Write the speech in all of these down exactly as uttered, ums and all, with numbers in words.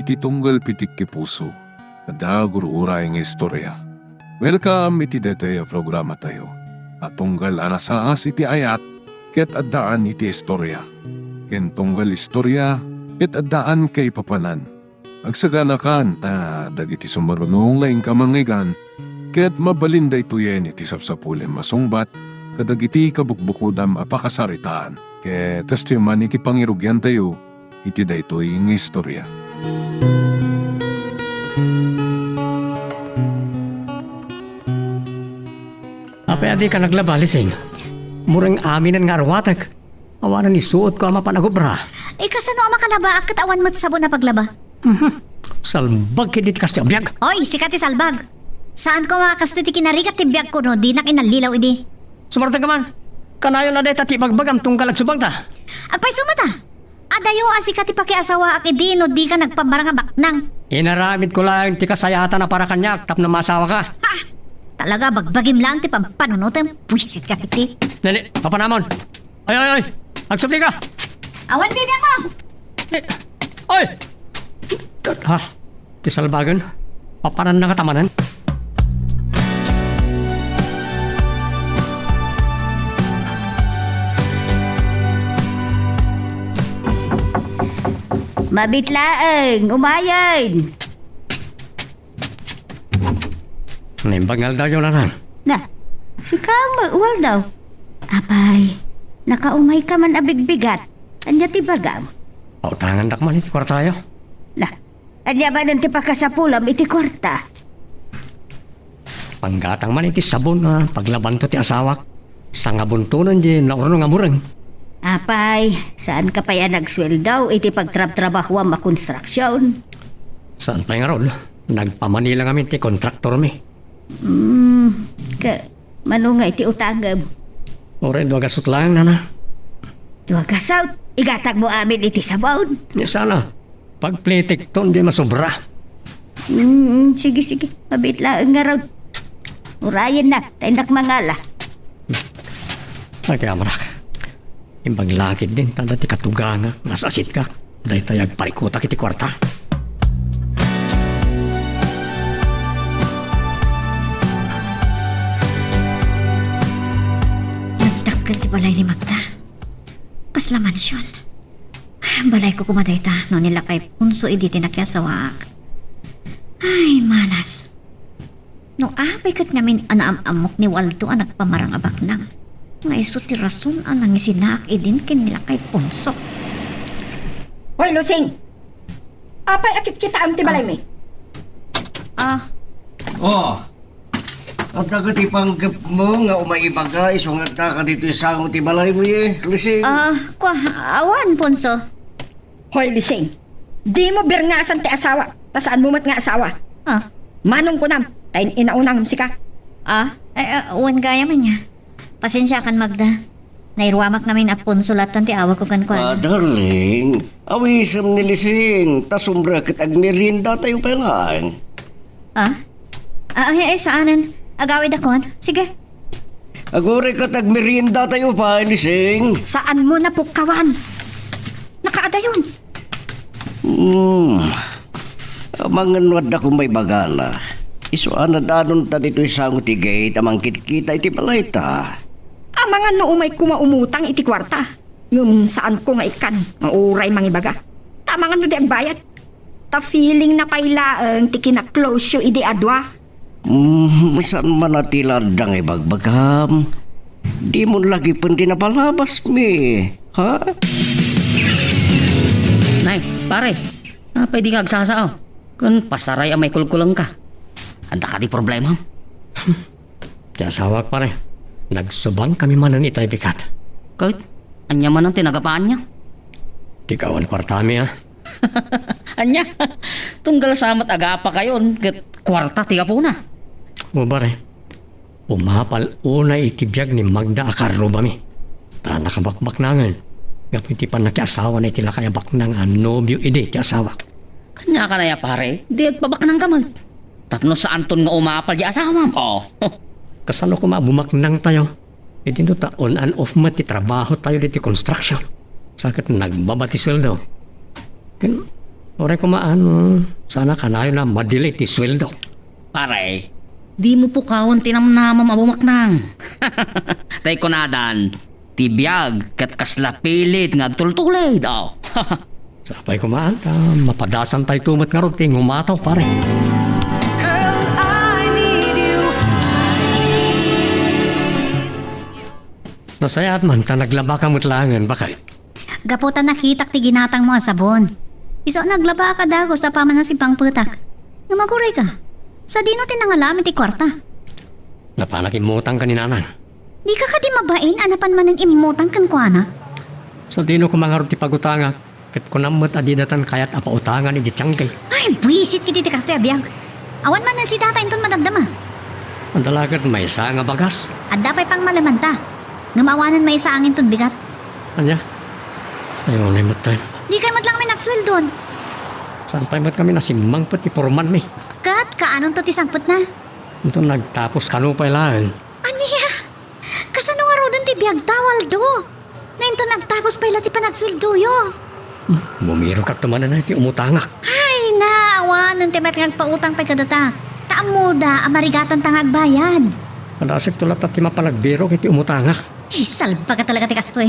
Ti tunggal pitik ti puso, adda gur-uray nga istorya. Welcome iti daytoy a programatayo a tunggal a nasaas iti ayat ket addaan iti istorya, ken tunggal istorya ket addaan kaipapanan. Agsaganakan ta dagiti sumaruno nga inka mangngeggan ket mabalin daytoyen iti sapsapulem a sungbat kadagiti kabukbukodam a pakasaritaan. Ket kastoy man iti pangirugiantayo iti daytoy nga istorya. Apay a dika naglaba, Lising? Mureng aminen nga arwatek. Awanen isuotko a mapan agubra. Eh, kasano a makalabaak ket awan met sabon a paglaba? Mhm. Salbag ketdi ti kastoy a biag. Oy, sika ti salbag. Saanko nga kastoy ti kinarigat ti biagko no dinak inallilaw idi. Sumartengka man. Kanayon a dayta ti ibagbagam tunggal agsubangta. Agpayso met a. Adayo a sika ti pakiasawaak idi no dika nagpamarang a baknang. Inaramidko laeng ti kasayatan a para kaniak tapno maasawaka. Ha! Talaga, bagbagim laeng ti pampanunotem. Buisitka iti. Nani, papanamon. Ay, ay, ay! Agsubli ka! Awan bibiag mo! Eh, ay! Ha? Ti salbagen? Papananna nga tamanen? Mabitlaeng, umayen! Naimbag nga aldaw, Jonathan. Na, sika met, Waldo. Apay, nakaumayka man a bigbigat. Ania ti bagam? Pautangandak man iti kuartayo. Na, ania manen ti pakasapulam iti kuarta? Panggatang man iti sabon a paglabanto ti asawak. Sangabuntonen diay naurno nga mureng. Apay, saanka pay a nagsueldo iti pagtrabtrabahoam a konstruksion? Saan pay ngarud, nagpamanila ngamin ti kontraktormi. Hmm, ka, mano nga iti utangem? Uray dua gasut laeng, nana. Dua gasut? Igatagmo amin iti sabon? Nia sana, pagplitikton diay masobra. Hmm, sige, sige. Mabit laeng ngarud. Urayennak, ta innak mangala. Agyamanak. Imbag la ketdin, ta adda ti katugangak, nasasitka. Dayta agparikutak iti kuarta. Nagdakkel ti balay ni Magda. Kasla mansion. Balayko koma dayta no ni lakay Ponso idi ti nakiasawaak. Ay, malas. No apay ket ngamin a naam-ammok ni Waldo a nagpamarang a baknang, nga isu ti rason a nangisinaak idin ken ni lakay Ponso. Hoy, Lusing! Apay a kitkitaem ti balaymi? Ah. Oh, adda ket ti panggepmo nga umay ibaga isu nga addaka ditoy sango ti balaymi, Lusing? Ah, kua, awan, Ponso. Hoy, Lising, dimo birngasan ti asawa, ta saanmo met nga asawa. Ah. Manong kunam, ta in-inaunangem sika. Ah, eh, eh, wen gayam ania. Pasensiakan, Magda. Nairuamak ngamin a Ponso lattan ti awagko kenkuana. Ah, darling, awisem ni Lising, ta sumrek ket agmeriendatayo pay laeng. Ah? Ah, ay, ay, saanen. Agawidakon. Sige. Aguray ket agmeriendatayo pay, Lising. Saanmo napukkawan? Nakaadayon. Hmm. Amangan no adda koma ibagana. Isu a nadanonta ditoy sango ti gate a mangkitkita iti balayta. Amangan no umay koma umutang iti kuarta. Ngem saanko nga ikkan nga uray mangibaga. Ta amangan no di agbayad. Ta feelingna pay laeng ti kinaklosyo idi a dua. Hmm, saan man a ti la adda nga ibagbagam? Dimon lagipen ti napalabasmi, ha? Nay, pare, apay dika agsasao? Ken pasaray a maikulkulengka. Adda kadi problema? Ti asawak, pare. Nagsubangkami manen itay bigat. Ket, ania manen ti nagapaanna? Ti kawan kuartami, a. Ania? Tunggal sa met agapakayon ket kuarta ti gapuna. O, pare. Umapal unay iti biag ni Magda a karrubami. Ta nakabakbaknangen. Gapu iti pannakiasawana iti lakay a baknang a nobio idi ti asawa. Ania kadi a, pare? Di agpabaknangka met. Tapno saanton nga umapal ti asawam. Oh. Kasano koma a bumaknangtayo? Idinto ta on and off met ti trabahotayo ditoy construction. Sa ket nagbaba ti sueldo. Ken, Uray koma, saan a kanayon a madelay ti sueldo. Pare, dimo pukawen ti namnamam a bumaknang. Tay kunadan, ti biag ket kasla pilit nga agtultulid, o. Sapay koma ta mapadasantayto met ngarud ti ngumataw, pare. Girl, I need you. Nasayaat man ta naglabaka met laengen, baket. Gapu ta nakitak ti ginatangmo a sabon. Isu a naglabaak a dagus apaman a sippangpetak. Ngem agurayka, sadino ti nangala amin ti kuarta? Napanak immutang ken ni Nanang. Dika kadi mabain a napan manen immutang kenkuana? Sadino koma ngarud ti pagutangak, ket kunam met a didatan kayat a pautangan idiay tiangki. Ay, buisit kadi ti kastoy a biag. Awan manen si Tata inton madamdama. Adda la ket maysa nga bagas. Adda pay pangmalemanta. Ngem awanen maysa a ngintun bigat. Ania? Ay, unay met tayo. Dikay met laeng amin agsueldon. Saan pay met kami nasimmangpet ti pormanmi? Ket kaanonto ti sangpetna? Inton nagtapos kano pay laeng. Ania? Kasano ngaruden ti biagta, Waldo? No inton nagtapos pay la ti panagsueldoyo? Bumirokak ta manen ti umutangak. Ay, na, awanen ti met nga agpautang pay kadata. Ta ammoda a marigatanta nga agbayad. Adda sikto latta ti mapanagbirok iti umutangak. Ay, salbaga talaga ti kastoy.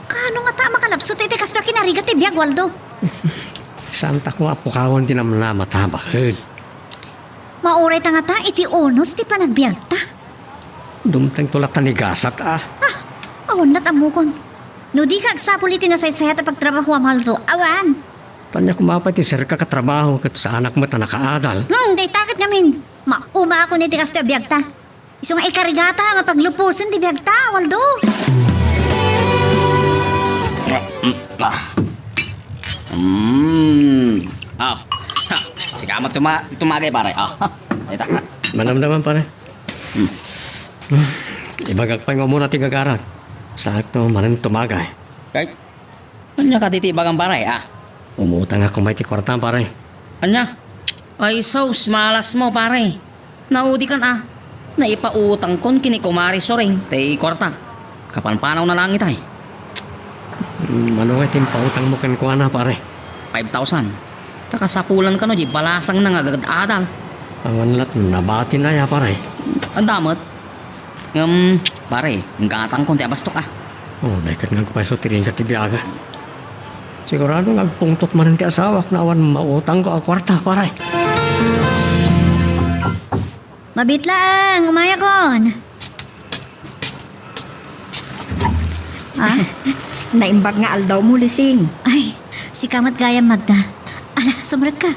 Kaano ngata a makalabsot iti kastoy a kinarigat ti biag, Waldo? Saanta koma a pukawen ti namnamata, baket. Maurayta ngata iti unos ti panagbiagta. Dumtengto latta ni gasat, a. Ah, awan lat ammokon. No dika agsapul iti nasaysayat a pagtrabahoam, Waldo, awan. Ania koma pay ti serka a trabaho ket saanak met a nakaadal. Hmm, dayta ket ngamin. Maumakon iti kastoy a biagta. Isu nga ikarigata nga pagluposen ti biagta, Waldo. Ah. Mm. Ah. Ha. Sika met tuma-, tumagay, pare. Ah. Ha. Ita. Manamdaman, pare. Hmm. Ibagak pay nga umuna ti gagarak. Saakto manen tumagay. Kay, ania kadi ti ibagam, pare, a? Umutangak koma iti kuartam, pare. Ania? Ay, sus, malasmo, pare. Naudikan a. Naipautangkon ken ni Kumare Suring ti kuarta. Kapanpanawna laeng itay. Mano nga ti impautangmo kenkuana, pare? Five thousand. Ta kasapulan kano di balasangna nga agad-adal. Awan lat nabatina ya, pare. Adda met. Ngem, pare, inggatangkon ti abastok, a. O, dayket nga agpayso ti ringat ti biaga. Sigurado nga agpungtot manen ti asawak no awan mautangko a kuarta, pare. Mabit laeng, umayakon. Ah? Naimbag nga aldawmo, Lising. Ay, sika met gayam, Magda. Ala, sumrekka.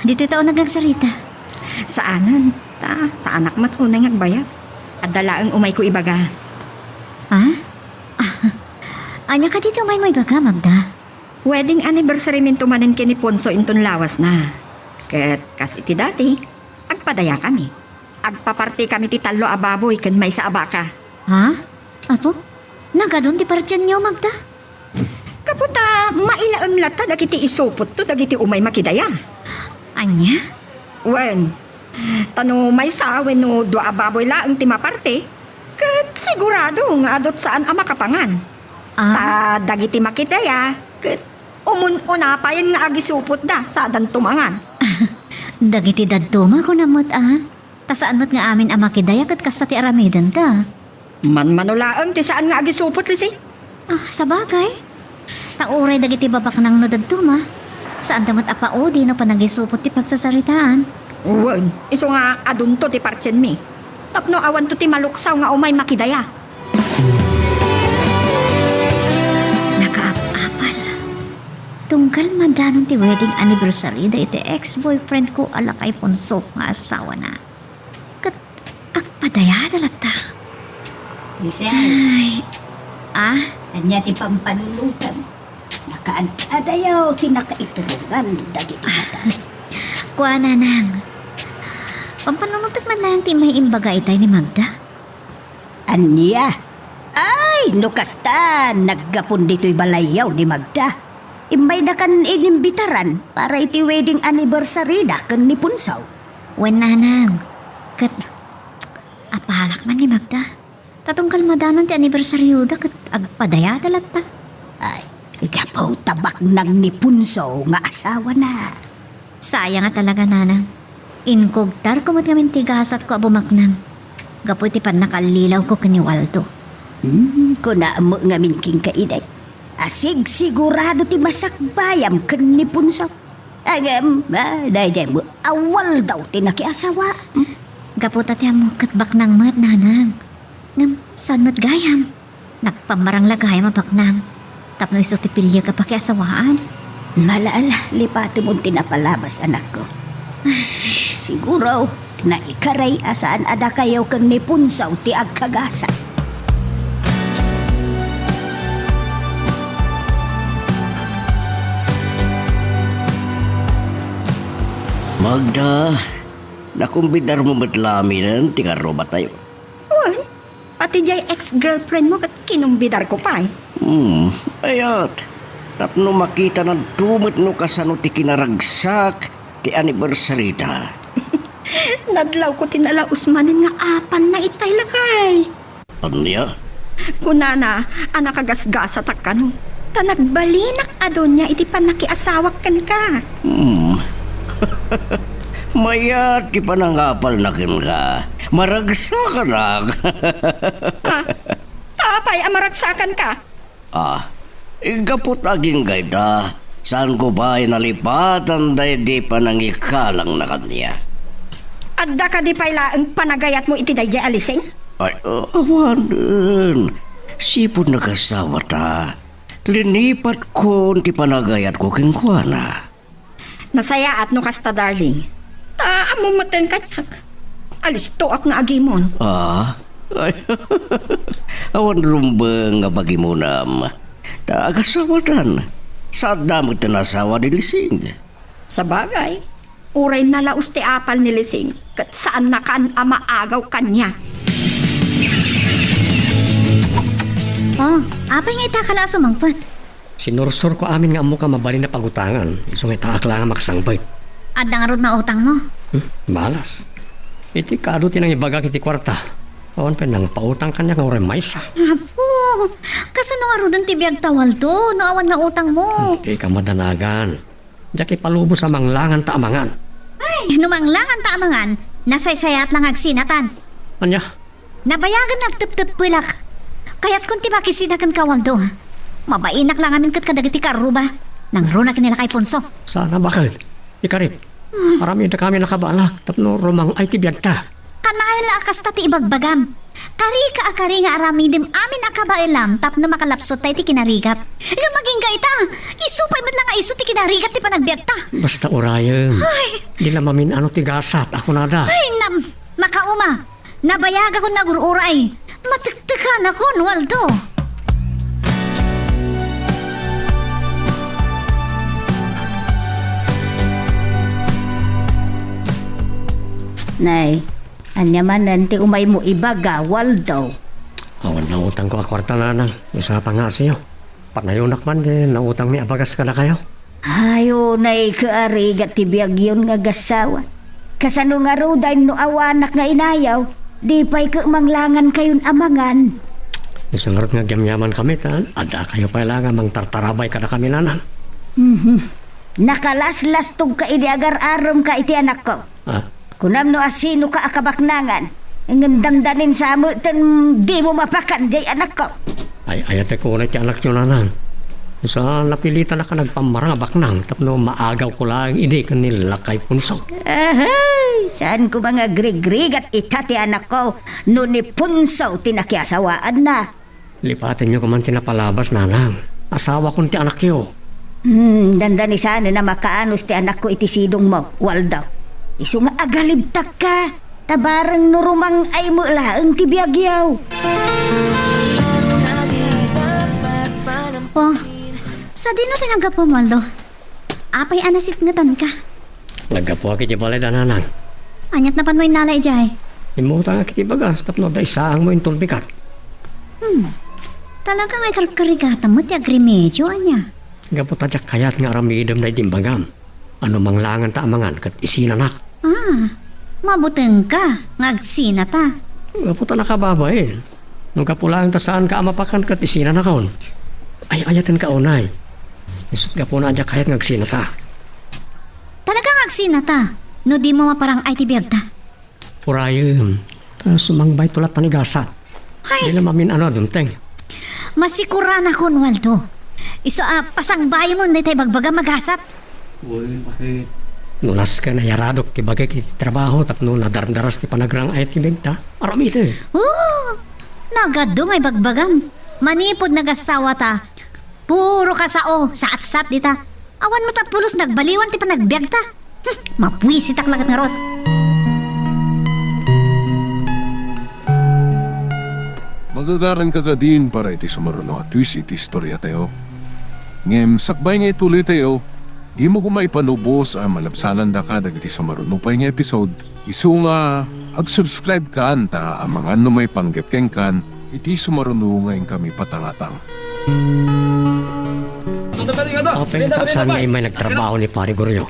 Ditoy ta uneg nga agsarita. Saanen, ta saanak met unay nga agbayag. Adda laeng umayko ibaga. Ha? Ania kadi ti umaymo ibaga, Magda? Wedding anniversary minto manen ken ni Ponso inton lawasna. Ket kas iti dati, agpadayakami. Agpapartikami ti tallo a baboy ken maysa a baka. Ha? Apo? Nagadun ti partienyo, Magda? Gapu ta mailaem latta dagiti isupotto dagiti umay makidaya. Ania? Wen, ta no maysa wenno dua a baboy laeng ti maparti, ket sigurado nga adut saan a makapangan. Ah? Ta dagiti makidaya, ket umun-una payen nga agisupotda, sadanto mangan. Dagiti dadduma, kunam met, a? Ta saan met nga amin a makidaya ket kasta ti aramidenta. Manmano laeng ti saan nga agisupot, Lising. Ah, sabagay. Ta uray dagiti babaknang no dadduma, saanda met a paudi no panagisupot ti pagsasaritaan. Wen, isu nga adunto ti partienmi. Tapno awanto ti maluksaw nga umay makidaya. Nakaap-apal. Tunggal madanon ti wedding anniversary da iti ex-boyfriend ko a lakay Ponso nga asawana. Ket agpadayada latta. Lising. Ay. Ah? Ania ti pampanunotam? Nakaad-adayaw ti nakaiturongan dagiti mata. Kua, Nanang. Pampanunotek man laeng ti immay imbaga itay ni Magda. Ania? Ay, no kasta, naggapon ditoy balayyaw ni Magda. Immaydakan inimbitaran para iti wedding anniversary da ken ni Punsaw. Wen, Nanang. Ket, apalak man ni Magda. Ta tunggal madanon ti anniversaryo da ket agpadayada latta. Ay, gapu O ta baknang ni Punso nga asawana. Sayang a talaga, Nanang. Inkugtarko met ngamin ti gasatko a bumaknang gapu iti pannakalilawko ken ni Waldo. Hmm, kunam met ngamin kenka, Inay, a sigsigurado ti masakbayam ken ni Punso. Ngem, ah, daydiay met a Waldo ti nakiasawa. Gapu ta ti ammok ket baknang met, Nanang. Ngem saan met gayam? Nagpammarang la gayam a baknang tapno isu ti piliek a pakiasawaan. Malaala, lipatemon ti napalabas, anakko. Siguro, naikaray a saan a dakayo ken ni Punso ti agkagasat. Magda, nakumbidarmo met la aminen ti karrubatayo. Wen, pati diay ex-girlfriend mo ket kinumbidarko pay. Hmm, ayat. Tapno makitana met no kasano ti kinaragsak ti anniversary ta. Nadlawko ti nalaus manen nga apalna itay lakay. Ania? Kunana a nakagasgasatak kano, ta nagbalinak a donia iti pannakiasawak kenka. Hmm. Mayat ti panangapalna kenka. Maragsakanak. Ah, apay a maragsakanka? Ah, gapu ta agingga ita, saanko pay nalipatan daydi panangikalangna kaniak. Adda kadi pay laeng panagayatmo iti daydiay a Lising? Ay, uh, awanen. Sipud nagasawa ta, linipatkon ti panagayatko kenkuana. Nasayaat no kasta, darling. Ta ammom met kaniak. Alistoak nga agimon. Ah? Ay, awan rumbeng nga pagimonam. Ta agasawatan. Saanda met ti nasawa ni Lising. Sabagay, uray nalaus ti apal ni Lising, ket saannakan a maagaw kaniak. Oh, apay nga ita ka la a sumangpet? Sinursurko amin nga ammok a mabalin a pagutangan, isu nga itaak la nga maksangbay. Adda ngarud nautangmo? Hmm, balas. Iti kado ti nangibagak iti kuarta. Awan pay nangpautang kaniak nga uray maysa. Apo, kasano ngaruden ti biagta, Waldo, no awan nautangmo? Hmm, di ka madanagan. Diak ipalubos a manglanganta a mangan. Ay, no manglanganta a mangan, nasaysayaat la nga agsinatan. Ania? Nabayagen nga agteptepelak. Kayatkon ti makisina kenka, Waldo. Mabainak la ngamin ket kadagiti karruba. Nangruna ken ni lakay Ponso. Saan a baket? Ikarit. Hmm. Aramidakami a kabaelak tapno rumang-ay ti biagta. Kanayon la a kasta ti ibagbagam. Karika a kari nga aramidem amin a kabaelam tapno makalapsuttay ti kinarigat. Ngem agingga ita, isu pay met la nga isu ti kinarigat ti panagbiagta. Basta urayem. Ay. Di la mamin-ano ti gasat a kunada. Ay, nam, makauma. Nabayagakon nga agur-uray. Matektekanakon, Waldo. Nay, ania manen ti umaymo ibaga, Waldo? Awan nautangko a kuarta, Nanang. Usapan nga asio. Panayonak man ti nautangmi a bagas kadakayo. Ay, unay ket arigat ti biagyon nga agassawa. Kasano ngaruden no awanak nga inayaw, di pay ket manglangankayon a mangan. Isu ngarud nga agyamyaman kami ta adda kayo pay la nga mangtartarabay kadakami, Nanang. Mhm. Nakalaslastogka idi agar-arumka iti anakko. Ah. Kunam no asinoka a kabaknangan, ngem dandanin sa met ten dimo mapakan diay anakko. Ay, ayatek unay ti anakyo, Nanang. Sa napilitanak a nagpammarang a baknang tapno maagawko laeng idi ken ni lakay Punso. Ahay! Saan ko nga agrigrigat ita ti anakko no ni Punso ti nakiasawaanna. Lipatenyo koma ti napalabas, Nanang. Asawakon ti anakyo. Hmm, dandani saan a makaanus ti anakko iti sidongmo, Waldo. Isu nga agalibtakka, ta bareng no rumang-ay met laeng ti biagyo. Oh, sadino ti naggapuam, Waldo? Apay a nasitngetanka? Naggapuak iti balay da Nanang. Aniat napanmo innala idiay? Immutangak iti bagas tapno adda isaangmo inton bigat. Hmm. Talaga nga ikarkarigatam met ti agremedio, ania? Gapu ta diak kayat nga aramidem daydi imbagam. Ano manglanganta a mangan ket isinanak. Ah, mabutengka nga agsinata. Gapu ta nakababain. No gapu laeng ta saanka a mapakan ket isinanakon. Ay-ayatenka unay. Isut' gapuna a diak kayat nga agsinata. Talaga nga agsinata, no dimo maparang-ay ti biagta. Urayem, ta sumangbayto latta ni gasat. Ay! Dina mamin-ano a dumteng. Masikuranakon, Waldo. Isu a pasangbayemon dayta ibagbagam a gasat. Uy, bakit? No nasken a yaradok ti bagik iti trabaho tapno nadardaras ti panagrang-ay ti biagta, aramiden. Oh! Nagadu nga ibagbagam. Manipud nagasawata, puro ka sao, satsat dita. Awan met a pulos nagbaliwan ti panagbiagta. Hmm, mabuisitak laket ngarud. Magagaranka kadin para iti sumaruno a twist iti istoriatayo. Ngem sakbay nga ituloytayo, dimo koma ipanubos a malabsanandaka dagiti sumaruno pay nga episode. Isu nga, ag-subscribe kan ta amangan no maipanggep kenkan iti sumaruno nga inkami patangatang. Apay nga ta saan nga immay nagtrabaho ni Pari Goryo?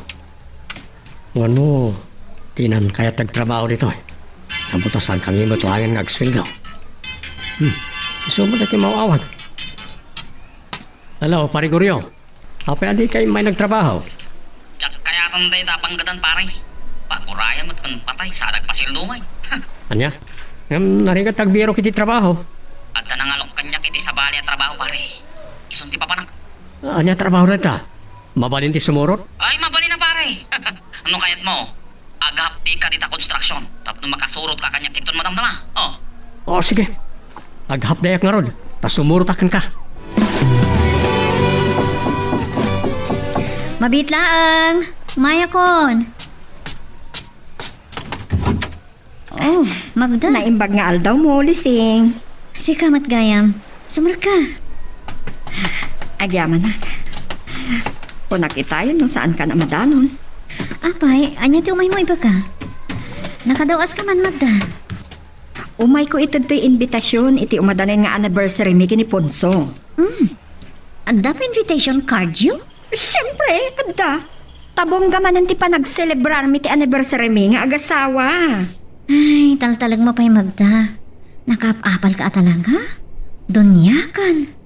Ngano, dinan kayat nagtrabaho ditoy? Ammo ta saan kami met laengen nga agsueldo. Hmm, isu met ti maawag. Hello, Pari Goryo. Apay a dika immay nagtrabaho? Diak kayaten dayta a panggedan, pare. Pagurayan met ken patay, saan agpasueldo ngay. Ania? Ngem narigat agbirok iti trabaho. Adda nangalok kaniak iti sabali a trabaho, pare. Isun ti papanak. Ania trabaho dayta? Mabalin ti sumurot? Ay, mabalin a, pare. No kayatmo, aghapdika dita construction tapno makasurotka kaniak inton madamdama. Oh. Oh, sige. Aghapdayak ngarud, ta sumurotak kenka. Mabiit laeng. Mayakon. Oh, Magda. Naimbag nga aldawmo, Lising. Sika met gayam. Sumrekka. Agyamanak. Kunak itayon no saankan a madanon. Apay, ania ti umaymo ibaga? Nakadaw-aska man, Magda. Umayko ited toy invitation iti umadanen nga anniversary mi ken ni Ponso. Hmm. Adda pay invitation card yo? Siempre, adda. Tabongga manen ti panagselebrarmi ti anniversary mi nga agasawa. Ay, taltalek mo pay, Magda. Nakaap-apalka a talaga? Duniakan.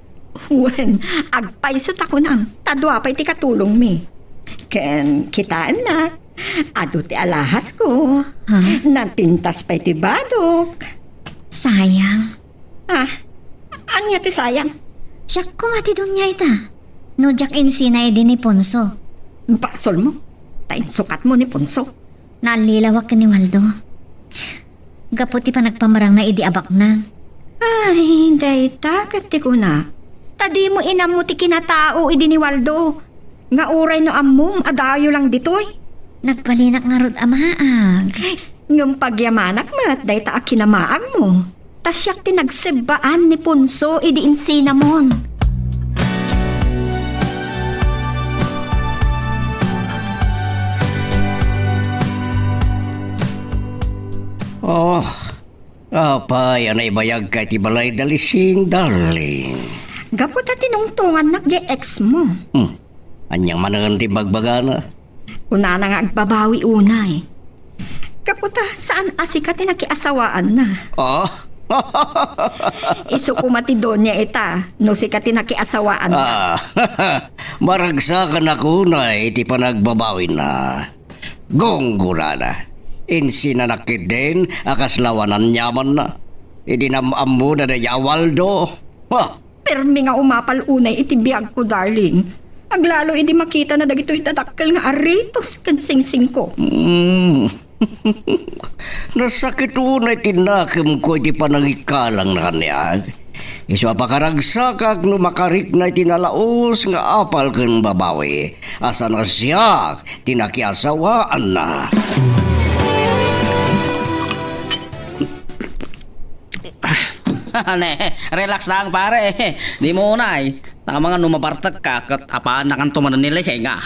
Wen, agpayso ta kunam, ta dua pay ti katulongmi. Ken kitaennak, adu ti alahasko. Ha? Napintas pay ti badok. Sayang. Ah, ania ti sayang? Siak koma ti dunia ita. No diak insina idi ni Ponso. Basolmo, ta insukatmo ni Ponso. Naalilawak ken ni Waldo. Gapu ti panagpamarangna idi abaknang. Ay, dayta ket ti kunak. Ta dimo inammo ti kinatao idi ni Waldo. Nga uray no ammom, adayo lang ditoy. Nagbalinak ngarud a maag. Ngem pagyamanak met dayta a kinamaagmo. Ta siak ti nagsebbaan ni Ponso idi insinamon. Oh, apay a naibayagka iti balay da Lising, darling? Gapu ta tinungtongannak diay ex mo. Hmm. Ania manen ti bagbagana? Kunana nga agbabawi unay. Gapu ta saan a sika ti nakiasawaanna. Oh? Isu koma ti donia ita, no sika ti nakiasawaanna. Ah, maragsakan a kunay iti panagbabawina. Gunggurana. Insinanak ketdin a kasla awan aniamanna. Idi nam-ammona dayta a Waldo. Ha? Permi nga umapal unay iti biagko, darling. Aglalo idi makitana dagitoy dadakkel nga aritos ken singsingko. Hmm. Nasakit unay ti nakemko iti panangikkalanna kaniak. Isu a pakaragsakak no makarikna iti nalaus nga apal ken babawi a saan a siak ti nakiasawaanna. Ne, relax lang, pare. Dimo unay. Tama nga no mabartekka ket apaannakanto manen ni Lising, a.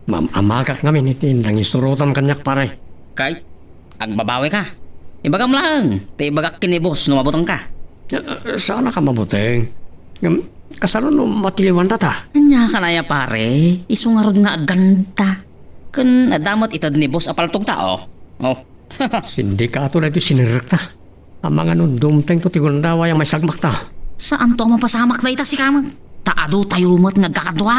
Mam-amagak ngamin iti nangisurotam kaniak, pare. Kay, agbabawika. Ibagam laeng, ta ibagak ken ni boss no mabutengka. Eh, eh, saanaka mabuteng. Ngem, kasano no matiliwanta ta? Ania kan aya, pare? Isu ngarud nga aganta. Ken adda met ited ni boss a paltogta, oh. Oh. Sindikato daytoy sinirekta. Amangan no dumtengto ti gundaway a maisagmakta. Saanto a mapasamak dayta sika met? Ta adu tayo met nga agkakadua.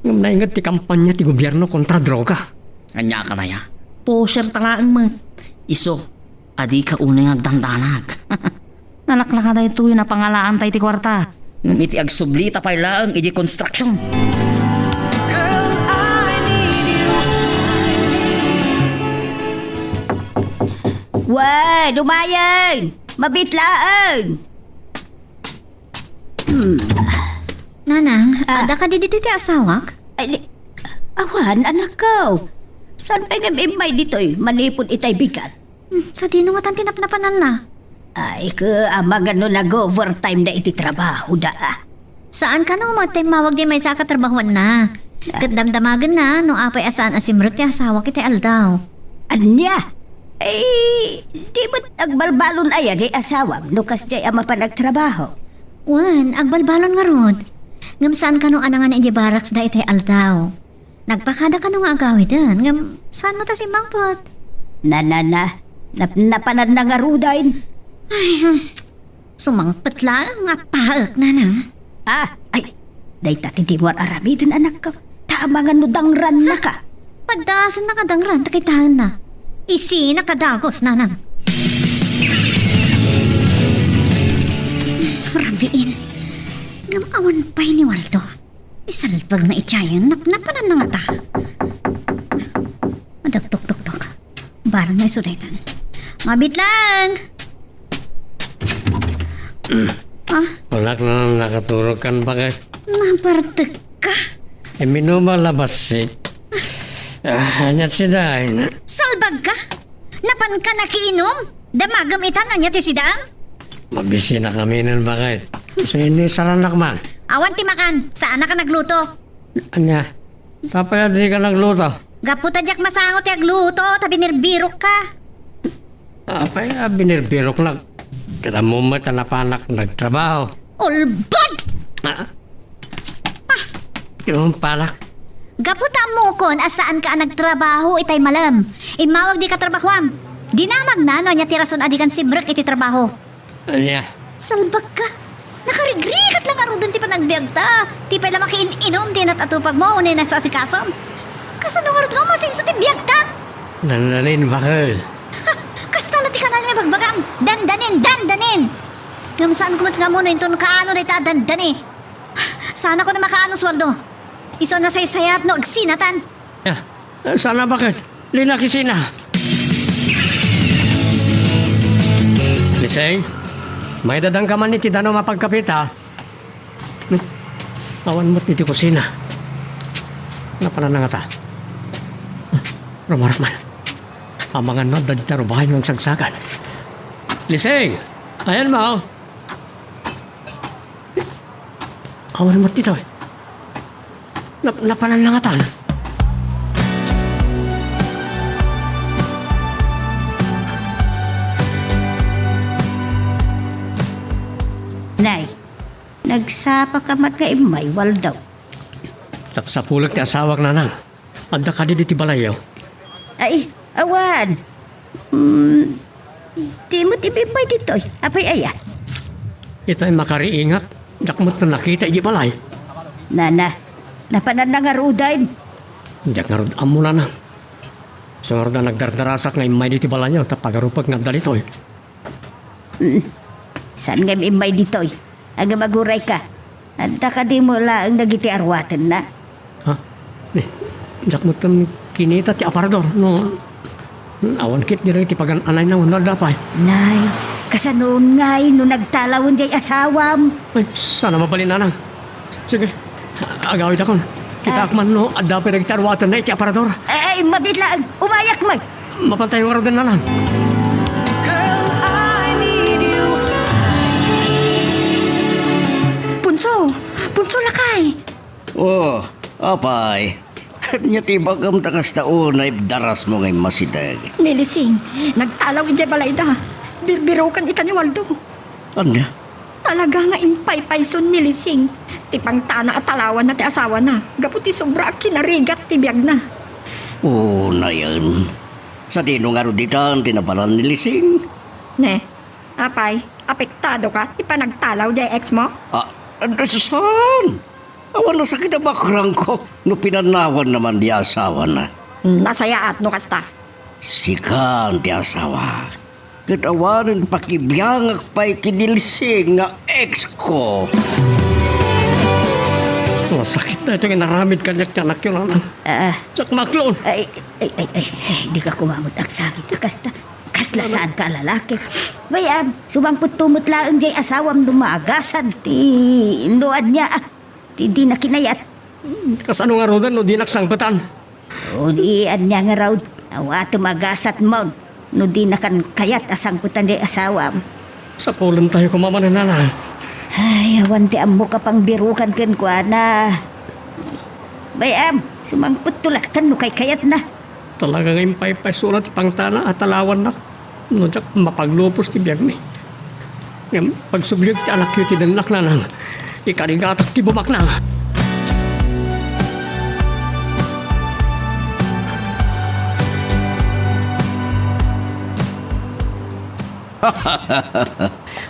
Ngem nainget ti kampanya ti gobierno kontra droga. Ania kanaya? Pusher ta laeng met. Isu, adi ka unay nga agdandanag. Nalaklaka daytoy napangalaan tay ti kuarta. Ngem iti agsubli ta pay laeng iti construction. Wen, umayen! Mabit laeng! Hmm. Nanang, Ah. adda kadi ditoy ti asawak? Ay, li-, awan, anakko. Saan pay ngem immay ditoy manipud itay bigat? Hmm, sadino ngatan ti napnapananna? Ay, ket amangan no nag-overtime da iti trabaho da, ah. Saan kano nga matimmawag diay maysa a katrabahuanna? Ah. Ket damdamagenna no apay a saan a simrek ti asawak iti aldaw. Ania? Ay, di met agbalbalon aya diay asawam no kasdiay a mapan agtrabaho? Wen, agbalbalon ngarud. Ngem saan kano a nangan idiay barracks da itay aldaw. Nagpakada kano nga agawiden, ngem saan met a simmangpet? Na, na, na. Nap-, napananna ngaruden. Ay, hmm. Sumangpet laeng nga paek, nanang. Ah, ay, dayta ti dimo ar-aramiden, anakko. Ta amangan no dangrannaka. Paddasenna nga dangran ta kitaenna. Isina kadagos, nanang. Rabiin. Ngem awan pay ni Waldo. Isalbag na iti ayan, napnapanan na ngata. Madagtoktok. Barang nga isu daytan. Mabit lang! Ah? Wala ka na nakaturog kan bakit? Nabartek ka? E, minuma la bassit. Ah, anyat si Dain. Salbag ka? Napan ka nakiinom? Damagem itan ania ti sidam? Mabisi na kami nen bakit? Sini saranak man. Awan ti makan, saan ka nagluto. Ania? Apay a di ka nagluto? Gapu ta diak masango ti agluto, ta binirbirok ka. Apay a binirbirok nak? Kita mo met a napanak nagtrabaho. Ulbod! Ah? Yung panak. Gapu ta ammokon a saan ka a nagtrabaho itay malem. Immawag di katrabahoam. Dinamagna no ania ti rason a di kan simrek iti trabaho. Ania? Salbag ka. Nakarigrigat lang ngaruden ti panagbiagta. Ti pay la makiin-inom ti inat-atupagmo, unay nasaasikasom. Kasano ngarud nga umasenso ti biagta? Dandanin, bakel. Ha! Kasta la ti kanal nga ibagbagam. Dandanin, dandanin! Ngem saanko met nga ammo no inton kaano dayta a dandani. Saanakon a makaano, Sueldo. Isu a nasaysayat no agsinatan. Ah, sana bakit? Linakisina. Liseng, maidadangka man iti danum a pagkapita. Awan met iti kusina. Napanan na ngata. Rumarap man. Amangan no adda dita rubayan nga agsagsagan. Liseng! Ayan mo. Awan met ditoy. Nap-, napanan na ngatan. Nay, nagsapa ka met nga immay, Waldo. Sapsapulek ti asawak, nanang. Adda kadi ditoy balayyo? Ay, awan. Hmm, di met immay ditoy. Apay aya? Itay makariingat. Diak met nakita iti balay. Nana, napanan na ngaruden. Diak ngarud ammo, nanang. Isu ngarud a nagdardarasak nga immay ditoy balayyo, ta pagarupek nga adda ditoy. Mm. Saan nga immay ditoy? Agam-aguray ka. Adda kadi mo laeng dagiti aruatenna? Ha? Eh, diak met kinita ti aparador, no, awan ket dagiti pagan-anayna wenno adda pay. Nay, kasano ngay no nagtalawen diay asawam? Ay, saan a mabalin, nanang. Sige, agawidakon. Kitaak Ah. man no adda pay dagiti aruatenna iti aparador. Ay, ay, mabiit laeng. Umayak met. Mapantayo ngaruden, nanang. Girl, I need you. Punso! Punso, lakay! Oh, apay. Ania ti ibagam ta kasta unay darasmo nga immasideg? Ni Lising, nagtalaw idiay balayda. Birbiroken ita ni Waldo. Ania? Talaga nga impaypayson ni Lising ti pangtana a talawanna ti asawana gapu ti sobra a kinarigat ti biagna. Unayen. Sadino ngarud itan ti napanan ni Lising? Ne, apay, apektado ka ti panagtalaw diay ex mo? Ah, Ano, saan? Awan nasakit a bakrangko no pinanawan naman di asawana. Nasayaat no kasta. Sikan ti asawa. Ket awanen pakibiangak pay ken ni Lising nga ex ko. Masakit na ito nga inaramid kaniak ti anakyo, nanang. Ah. Sakmaklon. Ay, ay, ay, ay, ay, di ka kumamot agsakit. Kasta, kasla saan ka lalaki. Bayan, sumangpet tumot laeng jay asawam no maagasat ti no ania, ah, ti di na kinayat. Kasano nga rudan no di naksangpetan? O di ania nga raw, awatem agasat mon no di nakan kayat a sangpetan jay asawam. Sapulen tayo kumaman, nanang. Ay, awan ti ammo ka pang birukan kenkuana. Bay-am, sumangpet to laeng no kaykayatna. Talaga nga impaypayso na ti pangtana a talawannak. No diak mapaglupos ti biagmi. Ngem pagsubliek ti anakyo ti dennak, nanang, ikarigatak ti bumaknang.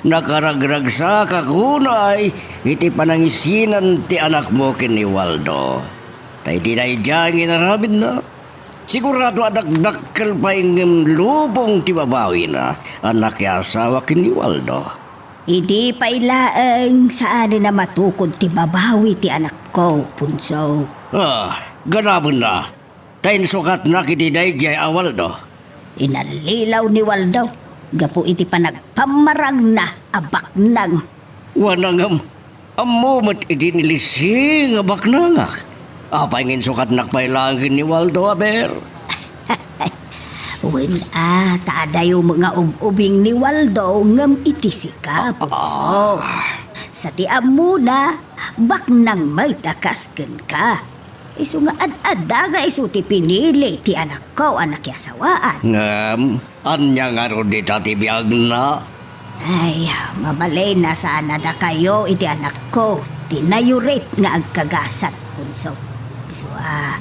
Nakaragragsakak unay iti panangisinan ti anakmo ken ni Waldo. Ta iti daydiay nga inaramidna, sigurado a dakdakkel pay ngem lubong ti babawina a nakiasawa ken ni Waldo. Idi pay laeng saanen a matukod ti babawi ti anakko, Punso. Ah, ganabenna. Ta insukatnak iti daydiay a Waldo. Inallilaw ni Waldo gapu iti panagpammarangna a baknang. Wana ngem, ammo met idi ni Lising a baknangak. Apay nga insukatnak pay laeng ken ni Waldo, aber? Wen a, ta adayo met nga ub-ubing ni Waldo ngem iti sika, Punso. Sa ti ammona, baknang met a kas kenka. Isu nga ad-adda nga isu ti pinili ti anakko a nakiasawaan. Ngem, ania ngarud dita ti biagna? Ay, mabalin a saan a dakayo iti anakko ti nayurit nga agkagasat, Punso. Isu a,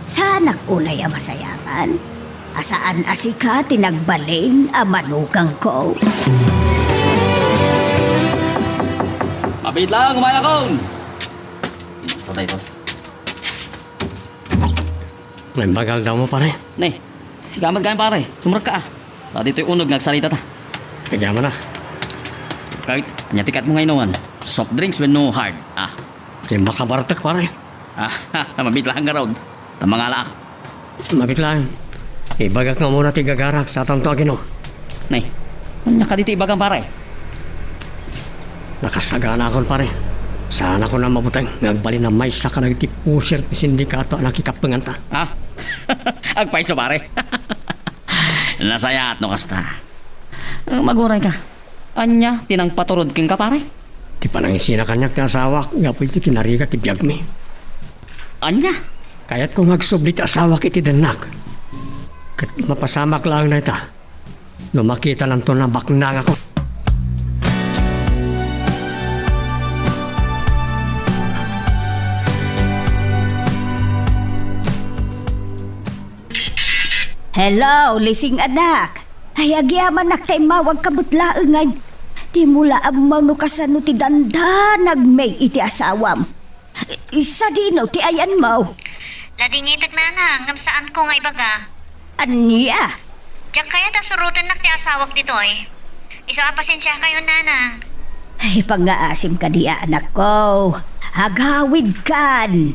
saanak unay a masayaman? A saan a sika ti nagbalin a manugangko? Mabit lang, umayakon! Patay to. Naimbag nga aldaw mo, pare. Ne, sika met gayam, pare. Sumrekka, a. Ta ditoy uneg nga agsaritata. Kagyaman na. Kayat, ania ti kayatmo nga inuman? Soft drinks wenno hard? Ah. Ti makabartek, pare. Ah, mabit lang ngarud. Ta mangalaak. Mabit lang. Ibagak nga umuna ti gagarak, saanto aginom. Ne, ania kadi ti ibagam, pare? Nakasaganakon, pare. Saanakon a mabuteng nga agbalin a maysa kadagiti pusir ti sindikato a nakikappenganta. Ha? Agpayso, pare. Nasayaat no kasta. Eh, magurayka. Ania ti nangpaturod kenka, pare? Ti panangisina kaniak ti asawak gapu iti kinarigat ti biagmi. Ania? Kayatko nga agsubli ti asawak iti dennak. Ket mapasamak laeng dayta no makitananto a baknangakon. Hello, Lising anak. Ay, agyamanak ta immawagka met laengen. Dimo la ammo no kasano ti dandanagmi iti asawam. Sadino ti ayanmo? Ladingitek, nanang, ngem saanko nga ibaga. Ania? Diak kayat a surotennak ti asawak ditoy. Isu a pasensiakayon, nanang. Ay, pangngaasim kadi a anakko. Agawidkan.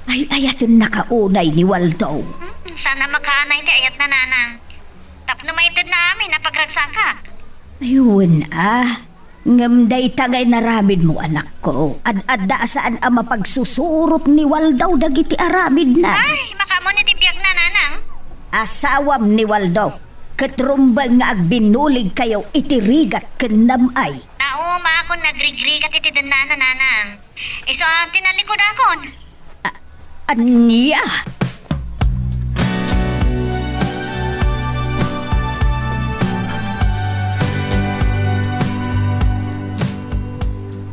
Ay, ayatennaka unay ni Waldo. Hmm, saan a makaanay ti ayatna, nanang. Tapno maitedna amin a pagragsakak. Ay, wen a. Ngem dayta nga inaramidmo, anakko, ad-adda a saan a mapagsusurot ni Waldo dagiti aramidna. Ay, makaammo ni ti biagna, nanang. Asawam ni Waldo, ket rumbeng nga agbinuligkayo iti rigat ken nam-ay. Nauma akon nagrigrigat iti dennana, nanang. Isu a tinalikudakon. A-, ania?